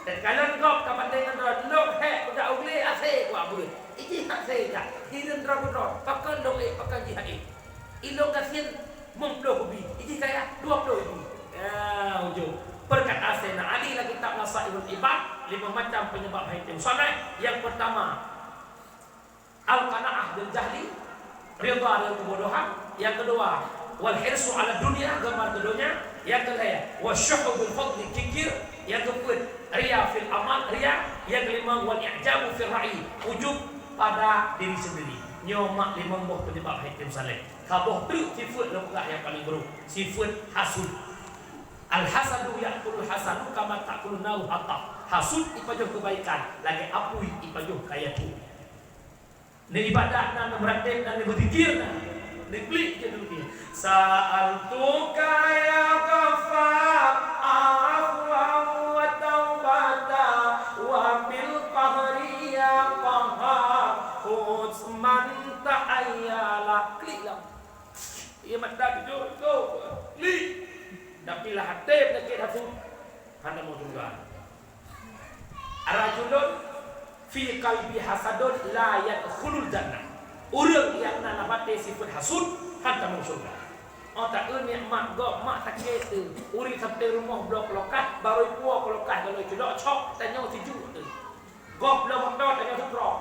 Dan kalon gob ka bandéng ngon droe, lôn hék peugah u glé asé kuak beuet. Ijih asé jak, hireuen droe keudroe, pakon lôn ék, pakon jih ék. Ilôn gasien meumploh kubi, ijih kaya dua ploh ribu. Ya, ujong. Peurkataan Saidina Ali lam kitab Nasaihul Ibad, lima macam penyebab hai tem saleh. Yang pertama, al-qanaah bil jahli, ridha dengan kebodohan. Yang kedua, wal hirsu ala dunya, gemar ke dunia. Yang ketiga, wasyuhu bil fadli, kikir. Yang keempat, riya fil amal, riya. Yang kelima, wal i'jabu fil ra'yi, ujub pada diri sendiri. Nyoe mak limong boh penyebab hai tem saleh. Saboh treuk sifeuet lôn peugah nyang paleng buruk, sifeuet hasut. Al-hasadu ya'kulul hasadu kama ta'kulun naru hatab. Hasut ipajoh keubaikan, lagèe apui ipajoh kayèe peuet. Neuibadat na, neumeuratéb na, neubeuzikir na, neuklik cit dulu. Sa'altuka ya Ghaffar afwan wa taubatan wa bil qahri ya Qahhar khudh man tahayyala. Klik lah. Iya mata tuju tu. Klik. Tapi lah até penyakit hasut. Hana mau syurga. Rajulun fi qalbi hasadun la yadkhulul jannah. Ureueng nyang na lam até sifeuet hasut, hana mau syurga. Oh, taeu nikmat gob, mak sakét teuh. Ureueng sampoe rumoh bloe kulkas, barô ipuwoe kulkas, kalau culok cok, tanyoe sijuek teuh. Gob bloe moto, tanyoe seutrok.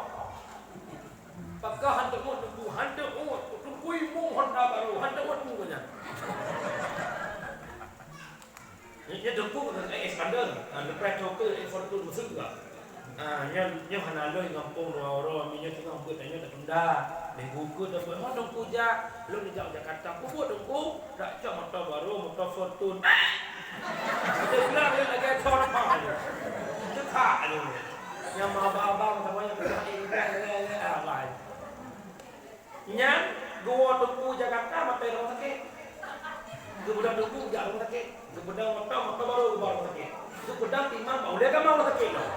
Pakon hantom uet teungku, hantom uet, teungku imu Honda barô, hantom uet teungku nyan. Nyoe, nyoe teungku, eh, Iskandar, ah, leupah tho keu, eh, Fortuner meuseu ka. Ah, nyoe, nyoe hana lôn gampông dua uroe, mi nyoe teungoh beuet, nyoe tatunda. Minggu keue teupeu, "Ho teungku jak?" "Lôn jak Jakarta." "Peue teungku?" "Dak cok moto barô, moto Fortuner." Teubilang lé lagèe thon apa nyoe. Teuka lé. Nyang abang-abang sama nyang peugah, eh, eh, eh, eh, ah, bai. Nyan geuwoe teungku Jakarta, maté rumoh sakét. Geupeudong teungku jak rumoh sakét. Geupeudong moto, moto barô geuba rumoh sakét. Geupeudong timang bak ulèe kama rumoh sakét lom.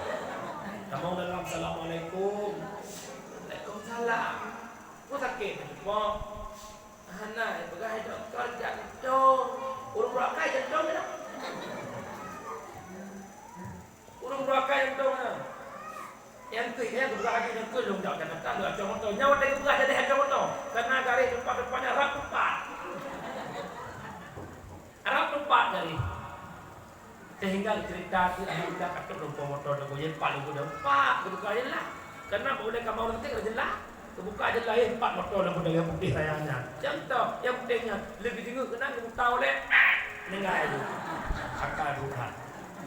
Tamong dalam, "Assalamualaikum." "Waalaikumsalam." "Rumoh sakét?" "Hana, peugah dokto jantong." "Ureueng beurangkai jantong keunan?" Ureueng beurangkai jantong na. Nyang keu, nyang keu beurangkai jantong keu lôn jak Jakarta, lôn cok moto. Nyan watèe geupeugah jadi cok moto. Karena garéh teumpat-teumpat nyan rab teumpat. Rab teumpat garéh. Sehingga cerita tu aneuk muda ka trok lumpoe moto dan goyang pak lôn geupeugah, pak geupeugah jeulaih. Karena bak ulèe kama rumoh sakét jeulaih. Geubuka jeulaih, eh, pat moto lam peudong nyang putéh raya nyan. Contoh, nyang putéh nyan, lé geudeungoe keunan geubuka ulèe, ninggai laju. Akai bukan.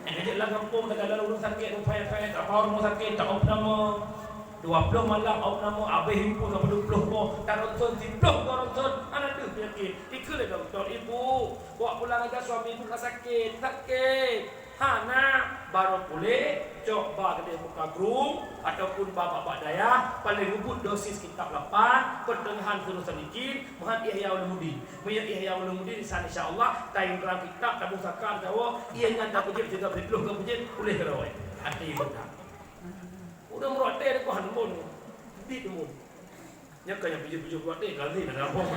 Nyang jeuet lam gampông, takalon ureueng sakét, rupai-rupai, tabawa rumoh sakét, taopname. Dua ploh malam opname, abéh impun sampoe dua ploh boh, taronson siploh boh ronson, hana deuh peunyakét. Dikheun lé dokto, "Ibu, bawa pulang aja suami ibu, ka sakét, sakét." Hana, barô puléh, cok ba keudéh muka krueng ataupun ba bak-bak dayah, paléng ubit dosis kitab lapan, peuteungahan suruh sadikin, meuhan Ihya Ulumuddin. Meunyoe Ihya Ulumuddin, insya, insya Allah, taingrang kitab, tabusaka, tawoe, ié nyan tapeujeuet, sigoe siplôh ka peujeuet, puléh keudroe. Até ibu dah. Ureueng meurok até deungon hana mon. Bit mon. Nyan ka nyang pijuet-pijuet buat deh, kali na gampông.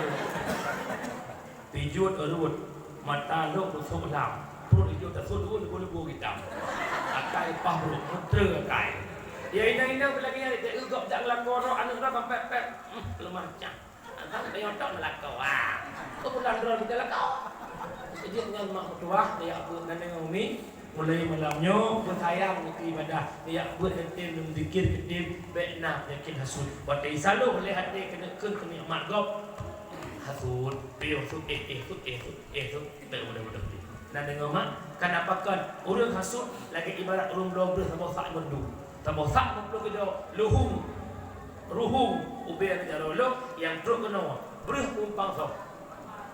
Pijuet reuet, mata lhok rusok lam, pruet ijo tasot dua leubeh-leubeh gitam. Akai pah brok, meutre akai. Ya inong-inong lagèe nyan, teuh gop jak ngelakon droe, aneuk droe kan pèt-pèt. Hmm, leumah cang. Abang teuh nyoe tok ngelakon, ah. Keu bulan droe kita lakon. Jeuet ngon mak meutuah, ya, Abu Nana Umi. Mulai malam nyoe, beusayang keu ibadah. Neujak beuet neutem, neuzikir neutem, bèk na peunyakét hasut. Watèe isaloh lé até keuneuk kheun keu nikmat gob, hasut, piôh sut, eh, eh, sut, eh, sut, eh, sut, bèk mudah-mudah. Na deungoe mak, kan apa kon? Ureueng hasut lagèe ibarat ureueng bloe breuh saboh sak meundu. Saboh sak meuploh kilo luhung, ruhung, ubé jaroe lôn nyang trok keunoe, breuh umpang soe.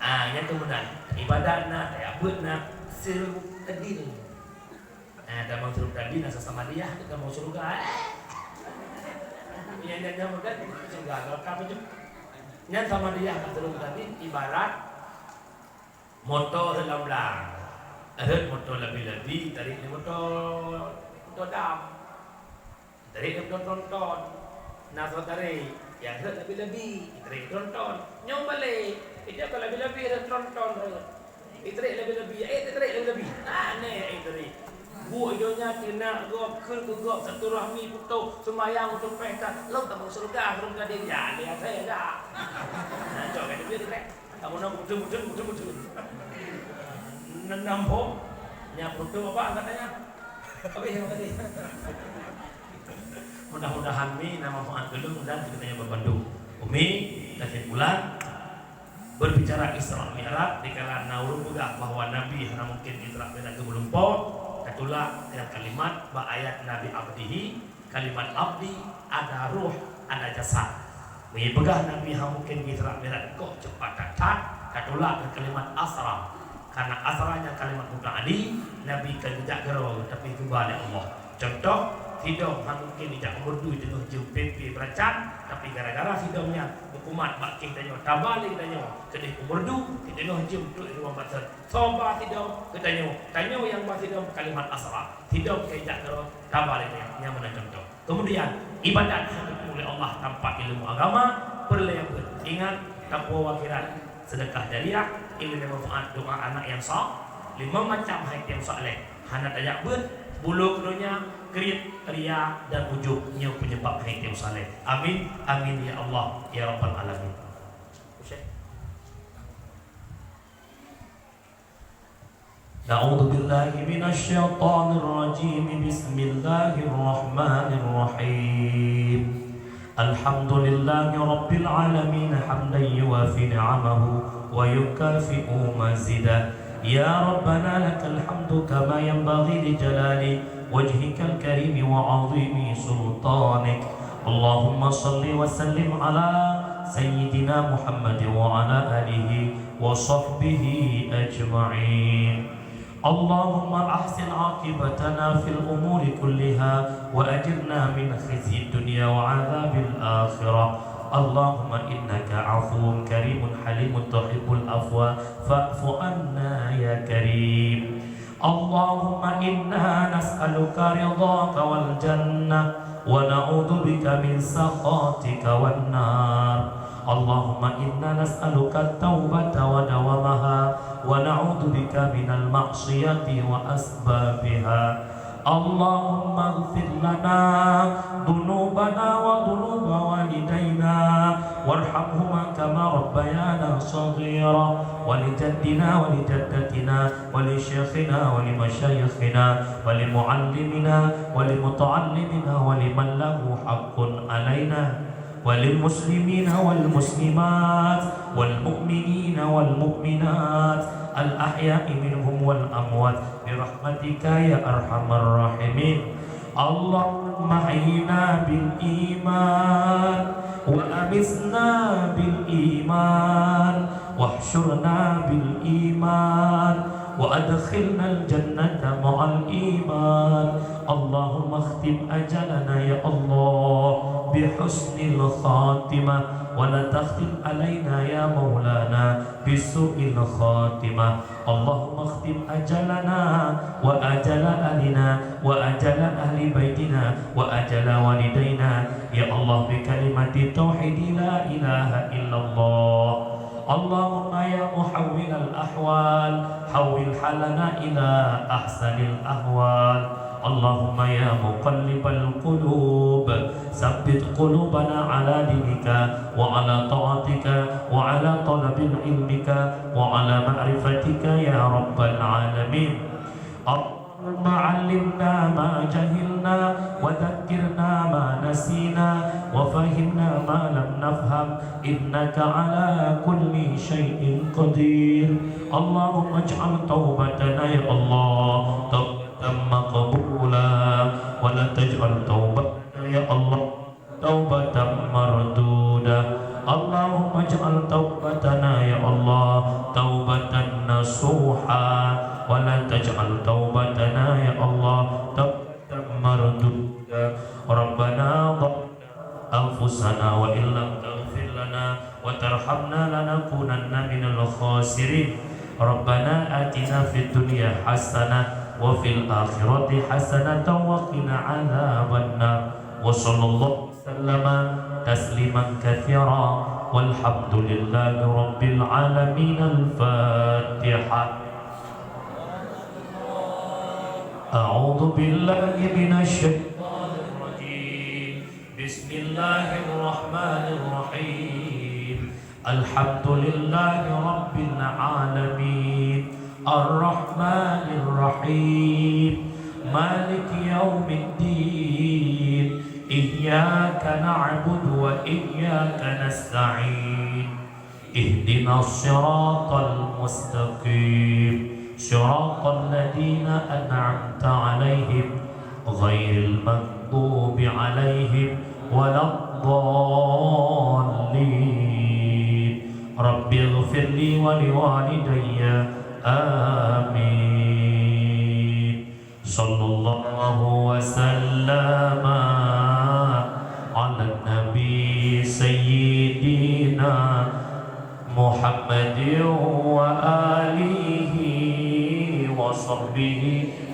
Ah, nyan keuh meunan. Ibadat na, tajak beuet na, seureubu tadil. Ah, tamong seureubu tadil, na sama dia, tamong syeuruga, eh. Nyan, nyan, nyan, bukan syeuruga, neraka pun. Nyan sama dia, seureubu tadil, ibarat moto rhot lam blang. Rhot moto labi-labi, tarék lé moto, moto dam. Tarék lé tronton. Na soe tarék, nyang rhot labi-labi, tarék tronton. Nyoe balek, ija ka labi-labi rhot tronton rhot. Itarék labi-labi, eh, tarék labi-labi. Aneh, eh, tarék. Buet donya keuneuk gob, kheun keu gob, silaturahmi putôh, seumayang putôh, pèng ka, lom tamong syeuruga, lom ka dia, ya, dia saya dah. Nah, cok ka dia, dia. Kamoe na buteu-buteu, buteu-buteu. Neunam phom, nyan buteu babah katanya. Habis yang tadi. Mudah-mudahan mi na manfaat keu lôn dan keu geutanyoe bandum. Umi, kesimpulan, berbicara Isra Mi'raj, dikala na ureueng peugah bahwa Nabi hana mungkin Isra Mi'raj keu meulumpoe, tatulak dengan kalimat bak ayat Nabi Abdihi, Kalimat abdi, ada ruh, ada jasad. Meunyoe peugah Nabi hana mungken geuisra mi'raj, kok cepat that-that, tatulak keu kalimat asra. Karena asra nyan kalimat muta'addi, Nabi ka geujak keudroe, tapi geuba lé Allah. Contoh, sidom hana mungken geujak u meurdu teungoh jeuem pé-pé beuracan, tapi gara-gara sidom nyan meukumat bak kéh tanyoe, taba lé geutanyoe keudeh u meurdu, teungoh jeuem trok di ruang bateun. Soe ba sidom? Geutanyoe. Tanyoe nyang ba sidom, kalimat asra. Sidom ka geujak keudroe, taba lé geutanyoe. Nyan meunan contoh. Kemudian, ibadat nyang geupeue lé Allah tanpa ilmu agama, peureulèe beuet. Ingat, taqwa wa qiraat, sedekah jariah, ilmu manfaat, doa anak nyang sa-, limong macam hai tiep saleh. Hana tajak beuet, bulo keu donya, kriet, ria, dan ujub, nyoe penyebab hai tiep saleh. Amin, amin, ya Allah, ya Rabbal Alamin. Ustaz. أعوذ بالله من الشيطان الرجيم. بسم الله الرحمن الرحيم. الحمد لله رب العالمين، حمدا يوافي نعمه ويكافئ مزيده. يا ربنا لك الحمد كما ينبغي لجلال وجهك الكريم وعظيم سلطانك. اللهم صل وسلم على سيدنا محمد وعلى آله وصحبه أجمعين. اللهم أحسن عاقبتنا في الأمور كلها وأجرنا من خزي الدنيا وعذاب الآخرة. اللهم إنك عفو كريم حليم تحب العفو فاعف عنا يا كريم. اللهم إنا نسألك رضاك والجنة ونعوذ بك من سخطك والنار. اللهم إنا نسألك التوبة ودوامها ونعوذ بك من المعصية وأسبابها. اللهم اغفر لنا ذنوبنا وذنوب والدينا وارحمهما كما ربيانا صغيرا، ولجدنا ولجدتنا ولشيخنا ولمشايخنا ولمعلمنا ولمتعلمنا ولمن له حق علينا، وللمسلمين والمسلمات والمؤمنين والمؤمنات الأحياء منهم والأموات برحمتك يا أرحم الراحمين. اللهم أحينا بالإيمان وأمتنا بالإيمان واحشرنا بالإيمان وأدخلنا الجنة مع الإيمان. اللهم اختم أجلنا يا الله بحسن الخاتمة، ولا تختم علينا يا مولانا بسوء الخاتمة. اللهم اختم أجلنا وأجل أهلنا وأجل أهل بيتنا وأجل والدينا يا الله بكلمة التوحيد لا إله إلا الله. اللهم يا محول الأحوال، حول حالنا إلى أحسن الأحوال. اللهم يا مقلب القلوب، ثبت قلوبنا على دينك وعلى طاعتك وعلى طلب علمك وعلى معرفتك يا رب العالمين. اللهم علمنا ما جهلنا وذكرنا ما نسينا وفهمنا ما لم نفهم إنك على كل شيء قدير. اللهم اجعل توبتنا يا الله توبة مقبولة ولا تجعل توبتنا يا الله توبة مردودة. اللهم اجعل توبتنا يا الله توبة نصوحا ولا تجعل توبتنا يا الله توبة مردودة. ربنا ظلمنا أنفسنا وإن لم تغفر لنا وترحمنا لنكونن من الخاسرين. ربنا آتنا في الدنيا حسنة وفي الآخرة حسنة وقنا عذاب النار. وصلى الله وسلم تسليما كثيرا. والحمد لله رب العالمين. الفاتحة. أعوذ بالله من الشيطان الرجيم. بسم الله الرحمن الرحيم. الحمد لله رب العالمين. الرحمن الرحيم. مالك يوم الدين. إياك نعبد وإياك نستعين. اهدنا الصراط المستقيم. صراط الذين أنعمت عليهم غير المغضوب عليهم ولا الضالين. رب اغفر لي ولوالدي. آمين. صلى الله وسلم على النبي سيدنا محمد وآله وصحبه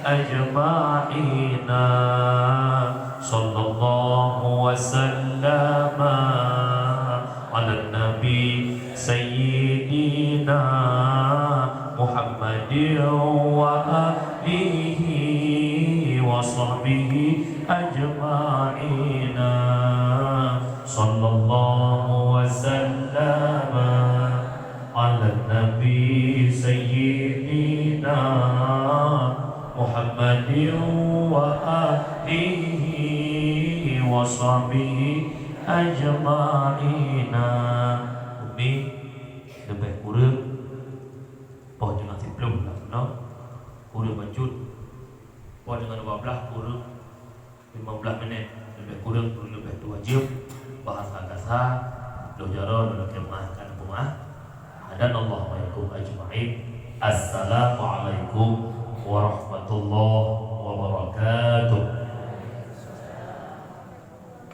أجمعين. صلى الله وسلم على النبي سيدنا محمد وآله وصحبه أجمعين. صلى الله وسلم على النبي سيدنا Muhammadin wa alihi wa sahbihi ajma'ina. Umi, leubeh kureueng poh teungoh siplôh lah, no? Kureueng bacut. Poh teungoh dua blah kureueng lima belas minit, leubeh kureueng peureuleueh leubeh tuha jeuem. Bahasa kasa, lôn jaroe lôn lakée meuah, ka neupeumaáh. Hadanallahu wa iyyakum ajma'in. Assalamualaikum warahmatullahi